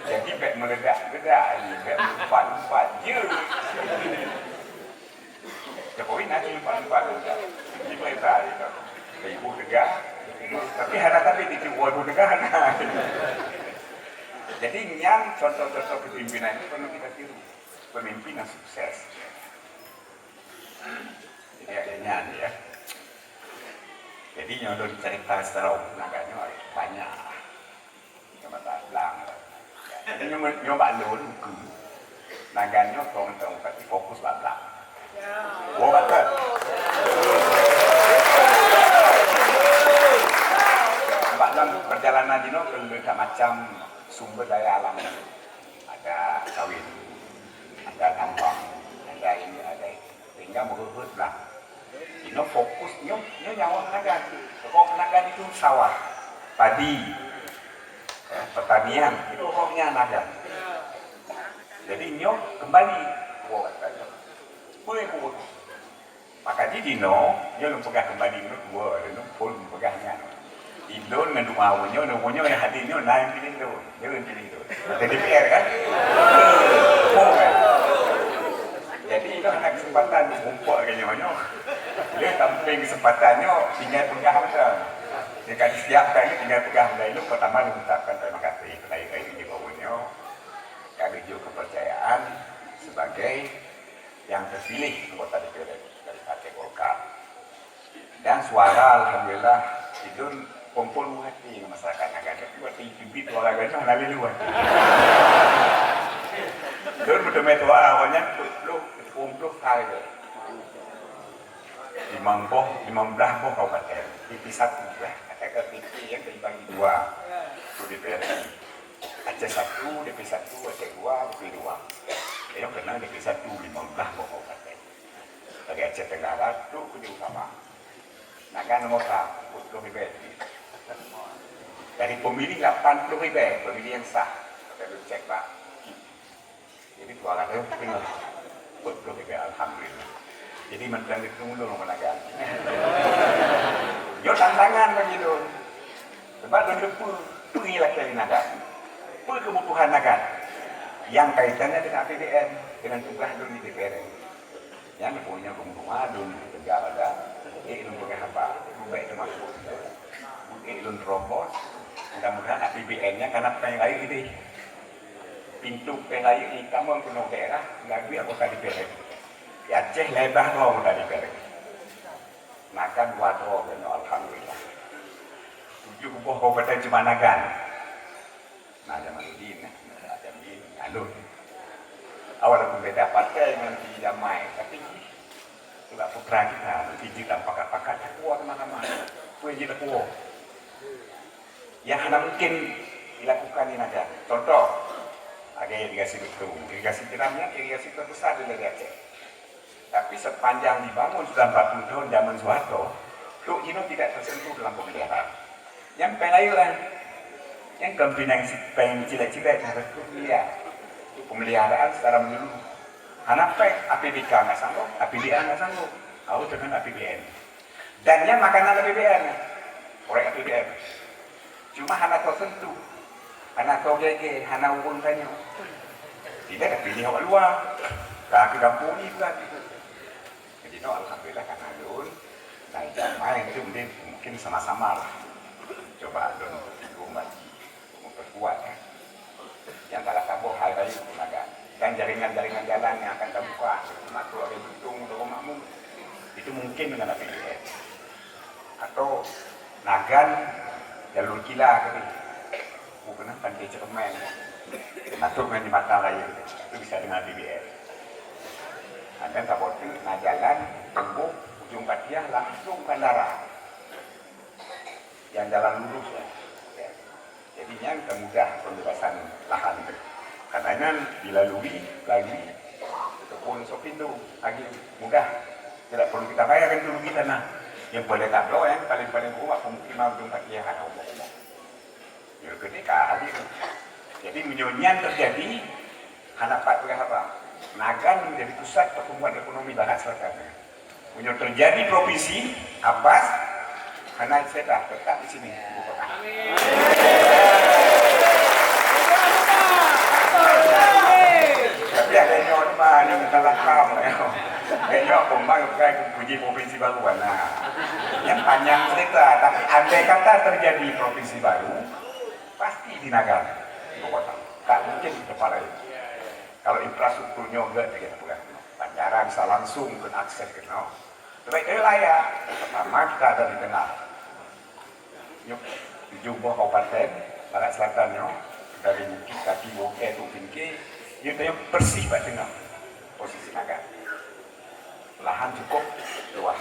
Jadi bèk meuledak-ledak ni, bèk meupat-meupat je. Jokowi nanti meupat-meupat meuledak. Di berita je tu. Ibu tegas, tapi hana tapi di ibu tegas hana. Jadi nyan contoh-contoh kepimpinan itu perlu kita tiru. Pemimpin yang sukses. Jadi ada nyan ya. Jadi nyoe lôn cerita secara umum agaknya banyak. Kecamatan Blang. Jadi nyoe, nyoe bak lôn, buku. Nagan nyoe tong-tong, tapi fokus bak Blang. Oh, betul. Sebab dalam perjalanan jinoe, keu macam sumber daya alam. Ada sawit, ada tambang, ada ini, ada itu. Sehingga meuheuet-heuet Blang. Inoe fokus nyoe, nyoe nyawöng nagan. Rok nagan itu sawah, padi, eh, pertanian, itu roknya nagan. Jadi nyoe kembali. Peue ku. Maka di dinoe, nyoe lôn peugah kembali nyoe dua, lôn phon peugah nyan. Indon ngon dua nyoe, dua nyoe yang hadir nyoe, na yang pilih lôn. Jadi D P R kan? Jadi itu ada kesempatan mumpuk lagi nyoe. Dia tamping kesempatan nyoe, tinggal pegang betul. Dia kan siap kan, tinggal pegang. Dan itu pertama dia mengucapkan terima kasih kepada Ibu nyoe. Kami juga kepercayaan sebagai yang terpilih anggota D P R dari Partai Golkar. Dan suara alhamdulillah itu kumpul hati dengan masyarakat Nagan. Tapi waktu itu bit suara gajah hana lé luar. Lôn beutôi suara awaknyan peuet ploh, peuet ploh kali. Limong boh, limong blah boh kabupaten. D P satu lah. Kata ke D P yang terbagi dua. Itu D P R. Aceh satu, D P satu, Aceh dua, D P dua. Yang kena D P satu, limong blah boh kabupaten. Bagi Aceh Tenggara, tu kunjung sama. Nagan nomor sa, peuet ploh ribèe. Dari pemilih lapan puluh ribèe, pemilih yang sah. Sampai lôn cek, Pak. Jadi, dua ratus peuet ploh ribèe, alhamdulillah. Jadi, mantong itu ulôn menagan. Yo tantangan bagi lôn. Sebab lôn teupeue, peue lakèe nagan. Peue kebutuhan nagan. Yang kaitannya dengan A P B N, dengan tugas lôn di D P R. Nyan punya rumah dun tegal ada, eh, lôn peugah haba, bèk teumasuk. Eh, lôn terobos, mudah-mudahan A P B N nyan kana péng rayeuk idéh. Pintoe péng rayeuk itamong keunoe daerah, lagèe anggota D P R. Di Aceh leubeh droe anggota D P R. Nagan dua droe keunoe, alhamdulillah. Tujoh boh kabupaten cuma Nagan. Nah, Jamaluddin, nah, Jamaluddin, alun. Awak lagu beda partai ngon si Damai, tapi sebab putra kita, nanti jeuet lam pakat-pakat, takwa sama-sama. Peue jeuet takwa. Yang hana mungkin dilakukan di Nagan. Contoh, ada irigasi Betong. Irigasi Jeram nyan, irigasi terbesar di negeri Aceh. Tapi sepanjang dibangun sudah empat puluh tahun zaman Soeharto, Truk jinoe tidak tersentuh dalam pemeliharaan. Nyang péng rayeuk kan, nyang kon péng, péng cilek-cilek, harus truk miliar. Itu pemeliharaan secara menyeluruh. Hana péng, A P B K nggak sanggup, A P B A nggak sanggup. Harus dengan A P B N. Dan nyan makanan A P B N. Proyek A P B N. Cuma hana tersentuh. Hana togege, hana ureueng tanyoe. Tidak ada pilih awak luar. Ka ke kampung ni pula. Jadi, no, alhamdulillah, karena lôn, dan jamaah itu mungkin, mungkin sama-sama lah. Coba lôn tegur bagi, memperkuat, ya. Yang salah saboh hai rayeuk pun ada. Dan jaringan-jaringan jalan yang akan terbuka, masuk hari Belitung, Lorong Makmum, itu mungkin dengan A P B N. Atau Nagan, jalur kila ke ni. Bukan Pantai Cermin. Masuk dengan jembatan raya. Itu bisa dengan A P B N. Ada saboh tu, na jalan, tembok, ujung Patiah, langsung bandara. Yang jalan lurus, ya. Jadi, nyan kemudah pembebasan lahan tu. Karena nyan dilalui, lalui kebun Sopindo, lagi mudah. Tidak perlu kita bayar itu rugi tanah. Yang boleh tabloe, yang paling-paling kuat pemukiman ujung Patiah ada rumah-rumah. Ya, ketika hari itu. Jadi, meunyoe nyan terjadi, hana pat peugah haba. Nagan menjadi pusat pertumbuhan ekonomi Barat Selatan. Meunyoe terjadi provinsi, Abbas, hana sedah, tetap di sini, ibu kota. Tapi ada nyoe mah, nyoe bukan lakam. Ada nyoe pembang bukan puji provinsi baru, nah. Yang panjang cerita, tapi andai kata terjadi provinsi baru, pasti di Nagan, ibu kota. Tak mungkin di tempat lain. Kalau infrastruktur nyoe gèt lagèe peugah, bandara bisa langsung keu akses keunoe. Tapi keu layak, pertama kita ada di tengah. Nyoe tujuh boh kabupaten Barat Selatan nyoe, dari Bukit Kaki, Woke, Tuk Tingkir, nyoe teuh persis bak tengah posisi Nagan. Lahan cukup luas.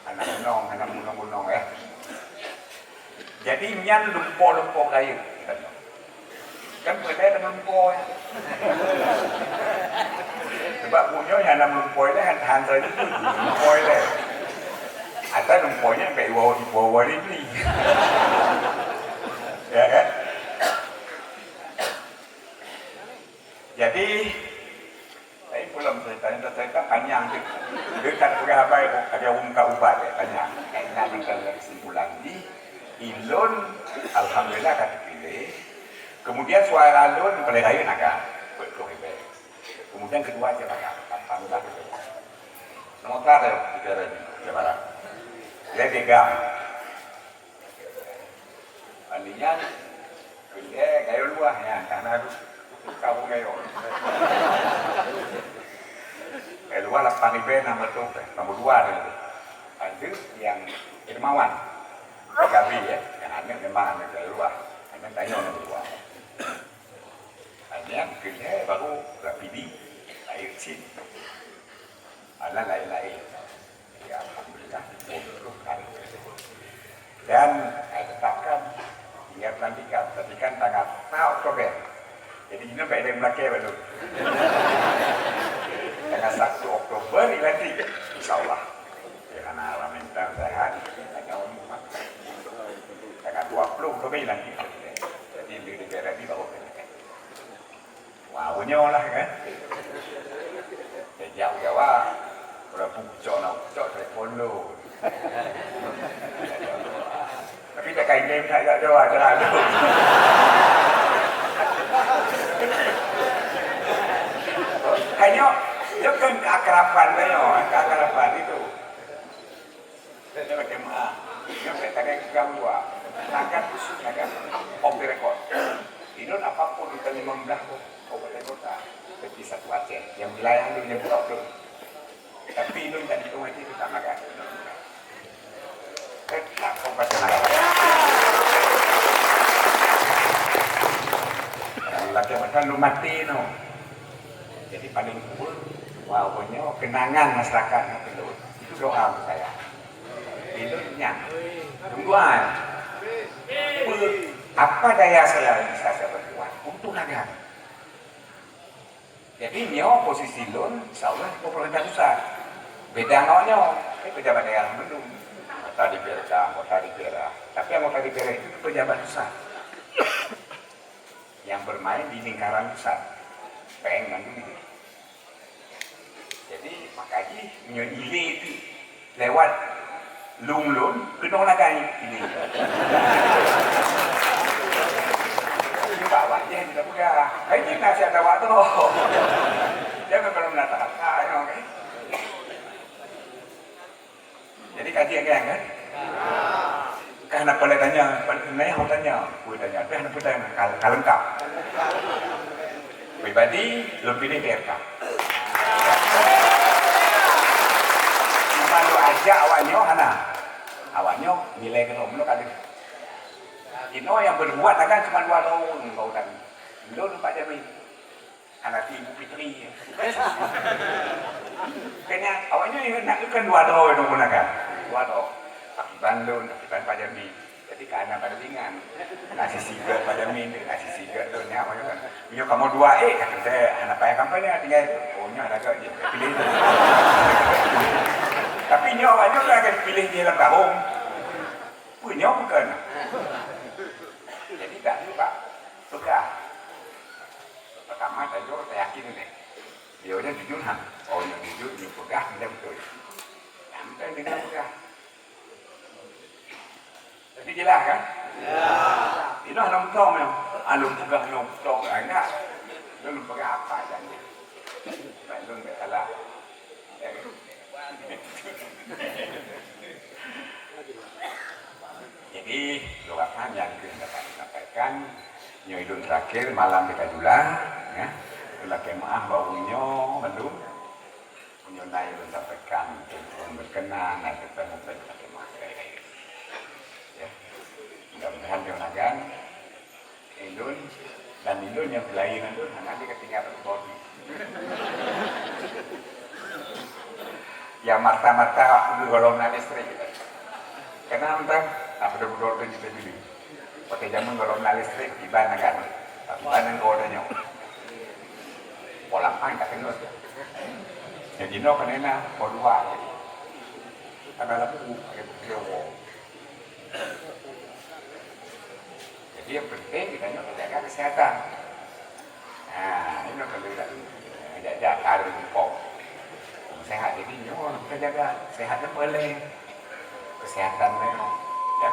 Hana gunong, hana gunong-gunong, ya. Jadi, nyan lumpo-lumpo rayeuk. Kan beda dengan lumpo, ya. Sebab bunoe hana lumpo lé, han, han saya itu lumpo lé. Atau lumponya sampai dua, dua, dua ribu. Ya, kan? Jadi, tapi pulang cerita, cerita panjang tu. Dia tak peugah haba, ada ureueng ka ubat, ya, panjang. Nak minta kesimpulan di, ilôn, alhamdulillah, ka terpilih. Kemudian suara lôn paling rayeuk Nagan, dua puluh ribu. Kemudian kedua Jabara, lapan belas ribu. Nomor tiga, Jabara, Jabara. Dia gegam. Bandingan, eh, gayo luah, ya, karena tu, tu kau gayo. Gayo luah lapan ribu enam ratus, nombor dua dia tu. Ada yang dermawan, Gabi, ya, yang anak memang anak gayo luah. Anak tanya nombor dua. Hanya kedai baru Rapidi, air cin. Anak lain-lain. Ya, alhamdulillah, dan saya tetapkan, ingat nantikan, nantikan tanggal empat Oktober. Jadi, ini baik dari Melaka baru. Tanggal satu Oktober dilantik, insya Allah. Ya, karena orang minta sehat, tanggal empat. Tanggal dua puluh Oktober dilantik. Jadi, di D P R ri baru dilantik. Wah, nyoe lah kan. Sejak Jawa, walaupun kucok nak kucok, telepon dulu. Tapi tak kain dia minta jak Jawa, jalan dulu. Hanya, dia kan keakraban dia, keakraban itu. Saya macam, ah, dia tak ada gangguan. Sedangkan khusus ada off the record. Ilôn apapun kita lima belas kabupaten kota, seperti satu Aceh, yang wilayah lu yang blok tu. Tapi ilôn tak dihitung itu tak makan. Tetap kabupaten Aceh. Lagi macam lu mati tu. Jadi paling kurang, wah, pokoknya kenangan masyarakat nak perlu. Itu doa untuk saya. Ilôn nyan. Dua. Apa daya saya bisa saya berbuat untuk Nagan? Jadi, nyoe posisi lôn, insya Allah, di pemerintah pusat. Beda ngon nyoe, eh, pejabat daerah belum. Anggota D P R K, anggota D P R A. Tapi anggota D P R A itu pejabat besar yang bermain di lingkaran pusat. Peng dan duit. Jadi, maka jih, nyoe ilée itu lewat lôn-lôn, keunoe lagée ilée. Bak wajah kita peugah. Hai, ni nasihat awak tu. Jangan kalau nak tak, tak, you know, kan? Jadi kaji agak kan? Kan apa nak tanya? Nanya aku tanya, aku tanya. Tapi nak tanya, kalau, kalau lengkap. Pribadi, lôn pilih P R K. Cuma lôn ajak awak nyoe hana. Awak nyoe nilai keunoe, meunyoe kali. Inoe yang berbuat akan cuma dua tahun baru datang. Lôn empat jam ni. Anak Ibu Fitri. Kena awaknya yang nak kan dua droe dong gunakan. Dua droe. Tapi ban lôn, tapi ban Pak Jamil. Jadi ka anak pada ringan. Nasi sigat Pak Jamil, nasi sigat tu nya macam kan. Punya kamu dua eh, kata saya anak payah kampanye tinggal. Oh nya ada je. Pilih tu. Tapi nyo awaknya kan akan pilih dia dalam karung. Punya bukan. Jadi tak juga pegang. Pertama, tanyoe tayakin deh. Dia nya jujur ha. Oh, nya jujur, dia peugah macam betul. Sampai dia peugah. Jadi jelas kan? Ya. Inoe lom tong ya. Alum peugah lom tong ya. Enggak. Lom peugah apa janji. Baik lom tak salah. Ya. Jadi, lôn rasa nyang keuh dapat disampaikan, nyoe lôn terakhir malam kita jula, ya. Lôn lakée meu'ah bak ureueng nyoe mandum. Nyoe na lôn sampaikan, ureueng berkenan, na teupeu-teupeu lakée meu'ah. Ya. Mudah-mudahan deungon agan, Ilôn dan ilôn nyang beulayeue ngon lôn hana lé ka tinggai bak bodi. Ya mata-mata golom na listrik. Kenapa? Apa betul-betul tu kita beli. Pakai zaman golom na listrik iban agak. Tapi iban nang kau dah nyoh. Pola pan kat tengah tu. Jadi no kena na, kau dua je. Karena labu, ada bukti. Jadi yang penting kita ni menjaga kesehatan. Ha, ini nak kena jaga. Jaga harus kok. Sehat jadi nyoh kita jaga. Sehat ni boleh. Kesehatan ni. Ya.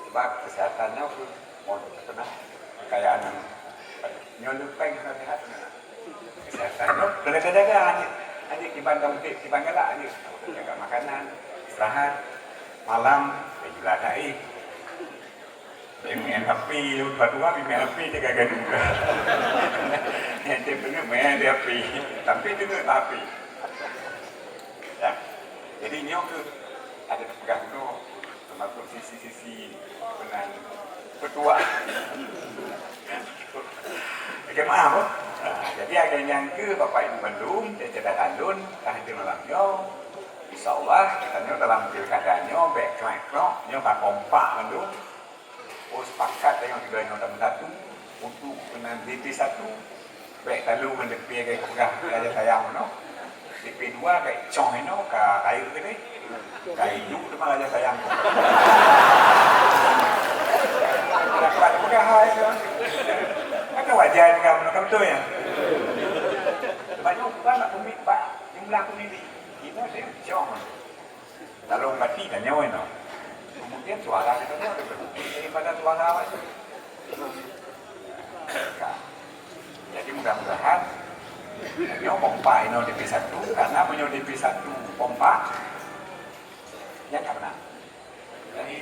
Sebab kesehatan ni mau kena kekayaan yang nyoh lupeng kena sehat. Kesehatan tu kena jaga aja. Aja kiban kamu kiban galak aja. Jaga makanan, istirahat, malam, ya juga tak eh. Dia main H P, lepas tu kan main H P dia gagal juga. Dia benar main di H P, tapi dia tak H P. Ya. Jadi nyoh ke ada pegang tu, termasuk sisi-sisi benar petuah. Jemaah apa? Nah, jadi agak nyangka Bapak Ibu bandum, saya cerita kandun, dah itu malam nyoh. Insya Allah, kita nyoh dalam pilkada nyoh, baik kelak-kelak, nyoh tak kompak bandum. Oh, sepakat dengan kita nyoh dalam satu, untuk dengan D P satu, baik lalu dengan D P agak pegang, raja sayang nyoh. D P dua baik cong nyoh, ka kayu ke ni? Ka hidup tu malah raja sayang. Dapat pegang hai tu. Kan wajar juga, bukan betul ya? Banyak orang nak pemik, Pak. Jumlah pemilih. Kita ada cong. Lalu mati kan nyawa no. Kemudian suara kita ni ada berhenti daripada suara awak tu. Jadi mudah-mudahan nyoh kompak inoe D P satu, karena meunyoe D P satu kompak, nyan ka menang. Jadi,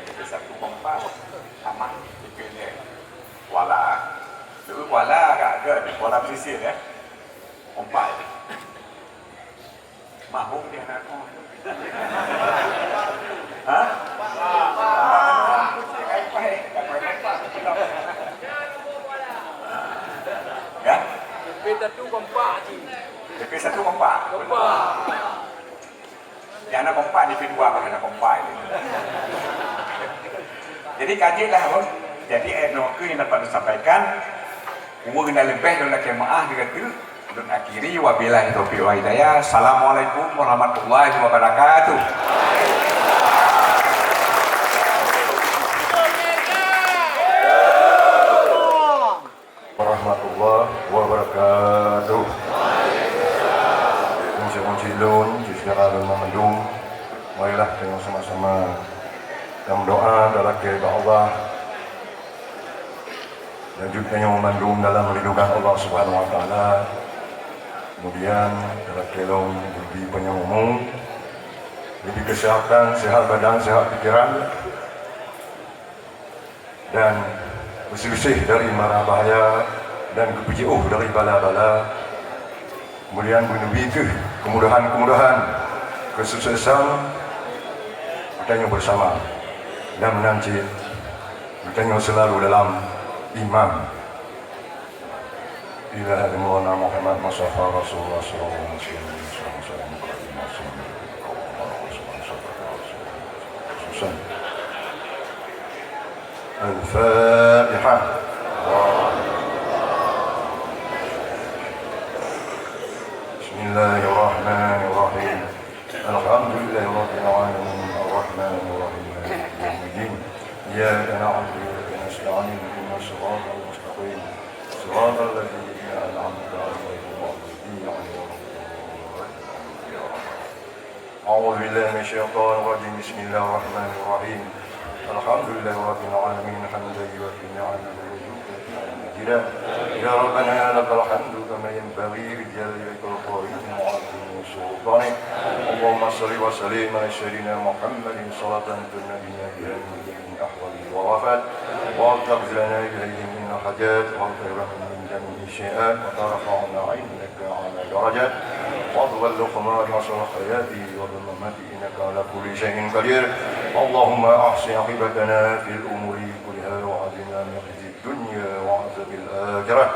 D P satu kompak, sama D P kuala. Dulu kuala agak ke, kuala pesisir ya. Kompak. Mahum dia nak kau. Ha? Ya? D P satu kompak je. D P satu kompak. Kompak. Dia nak kompak di P dua, bukan nak kompak ini. Jadi kaji lah, bos. Jadi, eh, no, ke yang dapat disampaikan, umur dah lebih, dah lakée maaf, dia kata, Lôn akhiri, wabillahi taufiq wal hidayah. Assalamualaikum warahmatullahi wabarakatuh. Warahmatullahi wabarakatuh. Puji-puji lôn, syedara lôn mandum. Marilah tanyoe sama-sama tameudoa, talakée bak Allah. Lanjut tanyoe mandum dalam lindungan Allah Subhanahu wa Taala. Kemudian, talakée lom dibri panjang umu, dibri kesehatan, sehat badan, sehat pikiran, dan bersih-bersih dari mara bahaya dan geupeujeuôh dari bala-bala. Kemudian, meuneubi kheueh kemudahan-kemudahan, kesuksesan geutanyoe bersama, dan meunan cit geutanyoe selalu dalam iman. Ila hadrati Maulana Muhammad Mustafa Rasulullah sallallahu alaihi wasallam. Al-Fatihah. Bismillahirrahmanirrahim. Alhamdulillahi rabbil alamin. Arrahmanirrahim. Maliki yaumiddin. Iyyaka na'budu wa iyyaka nasta'in. Ihdinas siratal mustaqim. Siratal ladzina an'amta 'alaihim ghairil maghdubi 'alaihim waladdallin. A'udzu billahi minasyaitonir rajim. Bismillahirrahmanirrahim. Alhamdulillahi rabbil alamin, hamdan yuwafi ni'amahu wa yukafi mazidah. Ya Rabbana lakal hamdu kama yanbaghi li jalali wajhikal karim wa 'azimi sultanik. Allahumma shalli wa sallim ala sayyidina Muhammadin salatan tunajjina biha min jami'il ahwali wal afat, wa taqdi lana biha min al hajat, wa tahhirana min jami'il sayyi'at, wa tarfa'una 'indaka a'la darajat, wa tuballighuna aqsal hayati wa dhulmati innaka ala kulli syai'in qadir. Allahumma ahsin aqibatana fil umuri kulliha wa ajirna min khizyid dunya wa adzabil akhirah.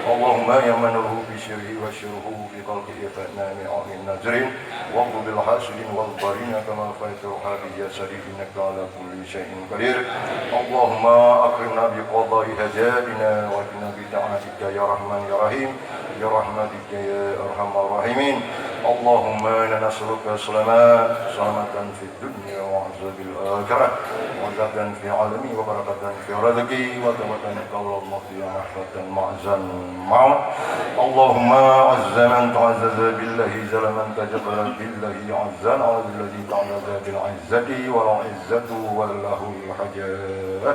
Allahumma ya man lahu fi sirrihi wa sirruhu fi khalqihi fa inna min amin nazirin wa bil hasidin wal barina kama fa'alta bi jasadi innaka ala kulli syai'in qadir. Allahumma akrimna bi qada'i hajatina wa qina bi ta'atika ya Rahman ya Rahim. Birahmatika ya arhamar rahimin. Allahumma inna nas'aluka salama-, salamatan fid dunya wa azabil akhirah, wa azabatan fil alami, wa barakatan fil rizqi, wa taubatan qablal mauti, wa rahmatan ma'zal maut. Allahumma azza man ta'azzaza billahi, zalla man tajabbara billahi, azza ala billahi ta'ala bil izzati, wa la izzatu wa lahul hajat.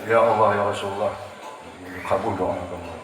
Ya Allah, ya Rasulullah, kabul doa kami.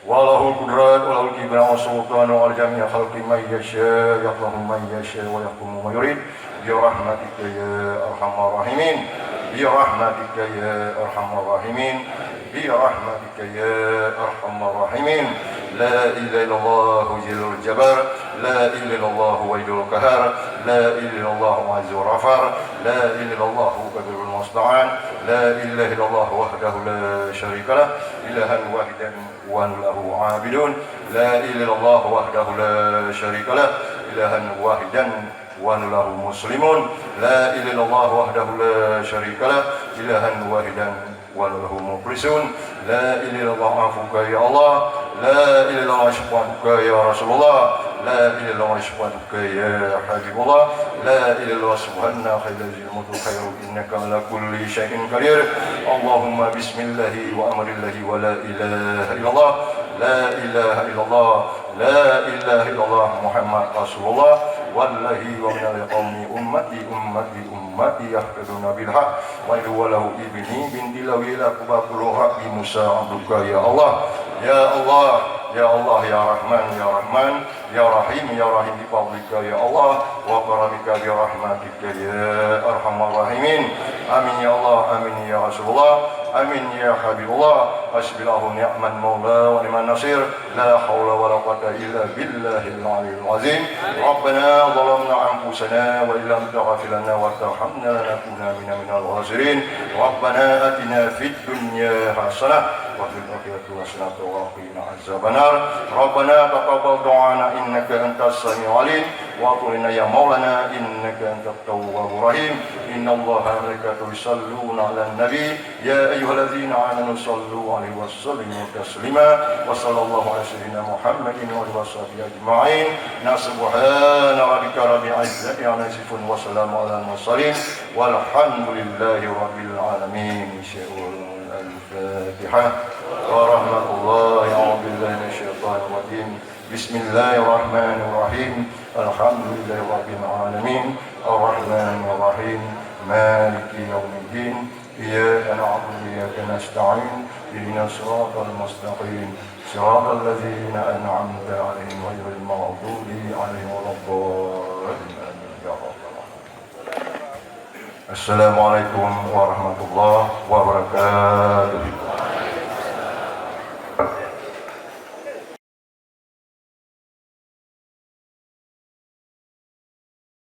Wa lahul qudrat wa lahul kibriya'u was sultanu ala jami'i khalqi man yasha, yaqtulu man yasha wa yahkumu man yurid. Bi rahmatika ya arhamar rahimin. Bi rahmatika ya arhamar rahimin. Bi rahmatika ya arhamar rahimin. La ilaha illallah zil jabar. La ilaha illallah wahidul qahar. La ilaha illallah azizur ghafar. La ilaha illallah qadirul musta'an. La ilaha illallah wahdahu la syarika lah. Ilahan wahidan wa nahnu lahu abidun. La ilaha illallah wahdahu la syarika lah, ilahan wahidan wa nahnu lahu muslimun. La ilaha illallah wahdahu la syarika lah, ilahan wahidan wa nahnu lahu mukhlisun. La ilaha illallah afuka ya Allah. La ilaha illallah syafa'atuka ya Rasulullah. La ilaha illallah syafa'atuka ya Habibullah. La ilaha illallah subhanaka ya Mutu khairu innaka ala kulli syai'in qadir. Allahumma bismillahi wa amrillahi wa la ilaha illallah. La ilaha illallah. La ilaha illallah Muhammad Rasulullah. Wallahi wa minal qaumi ummati, ummati, ummati yahtaduna bil haq. Wa idu walahu ibni binti lawi la kubakulu rabbi Musa abduka ya Allah. Ya Allah, ya Allah, ya Rahman, ya Rahman. Ya Rahim, ya Rahim, bi fadlika ya Allah, wa karamika bi rahmatika ya arhamar rahimin. Amin ya Allah, amin ya Rasulullah, amin ya Habibullah. Hasbunallahu ni'mal maula wa ni'man nasir. La haula wa la quwwata illa billahil aliyyil azim. Rabbana zalamna anfusana wa illam taghfir lana wa tarhamna lanakunanna minal khasirin. Rabbana atina fid dunya hasanah wa fil akhirati hasanah wa qina azabannar. Rabbana taqabbal du'ana innaka antas samiul alim. واغفر لنا يا مولانا إنك أنت التواب الرحيم. إن الله وملائكته يصلون على النبي، يا أيها الذين آمنوا صلوا عليه وسلموا تسليما. وصلى الله على سيدنا محمد وعلى آله وصحبه أجمعين. سبحان ربك رب العزة عما يصفون وسلام على المرسلين والحمد لله رب العالمين. الفاتحة. ورحمة الله. أعوذ بالله من الشيطان الرجيم. بسم الله الرحمن الرحيم. الحمد لله رب العالمين. الرحمن الرحيم. مالك يوم الدين. إياك نعبد وإياك نستعين. اهدنا الصراط المستقيم. صراط الذين أنعمت عليهم غير المغضوب عليهم ولا الضالين. آمين. يا رب العالمين. السلام عليكم ورحمة الله وبركاته.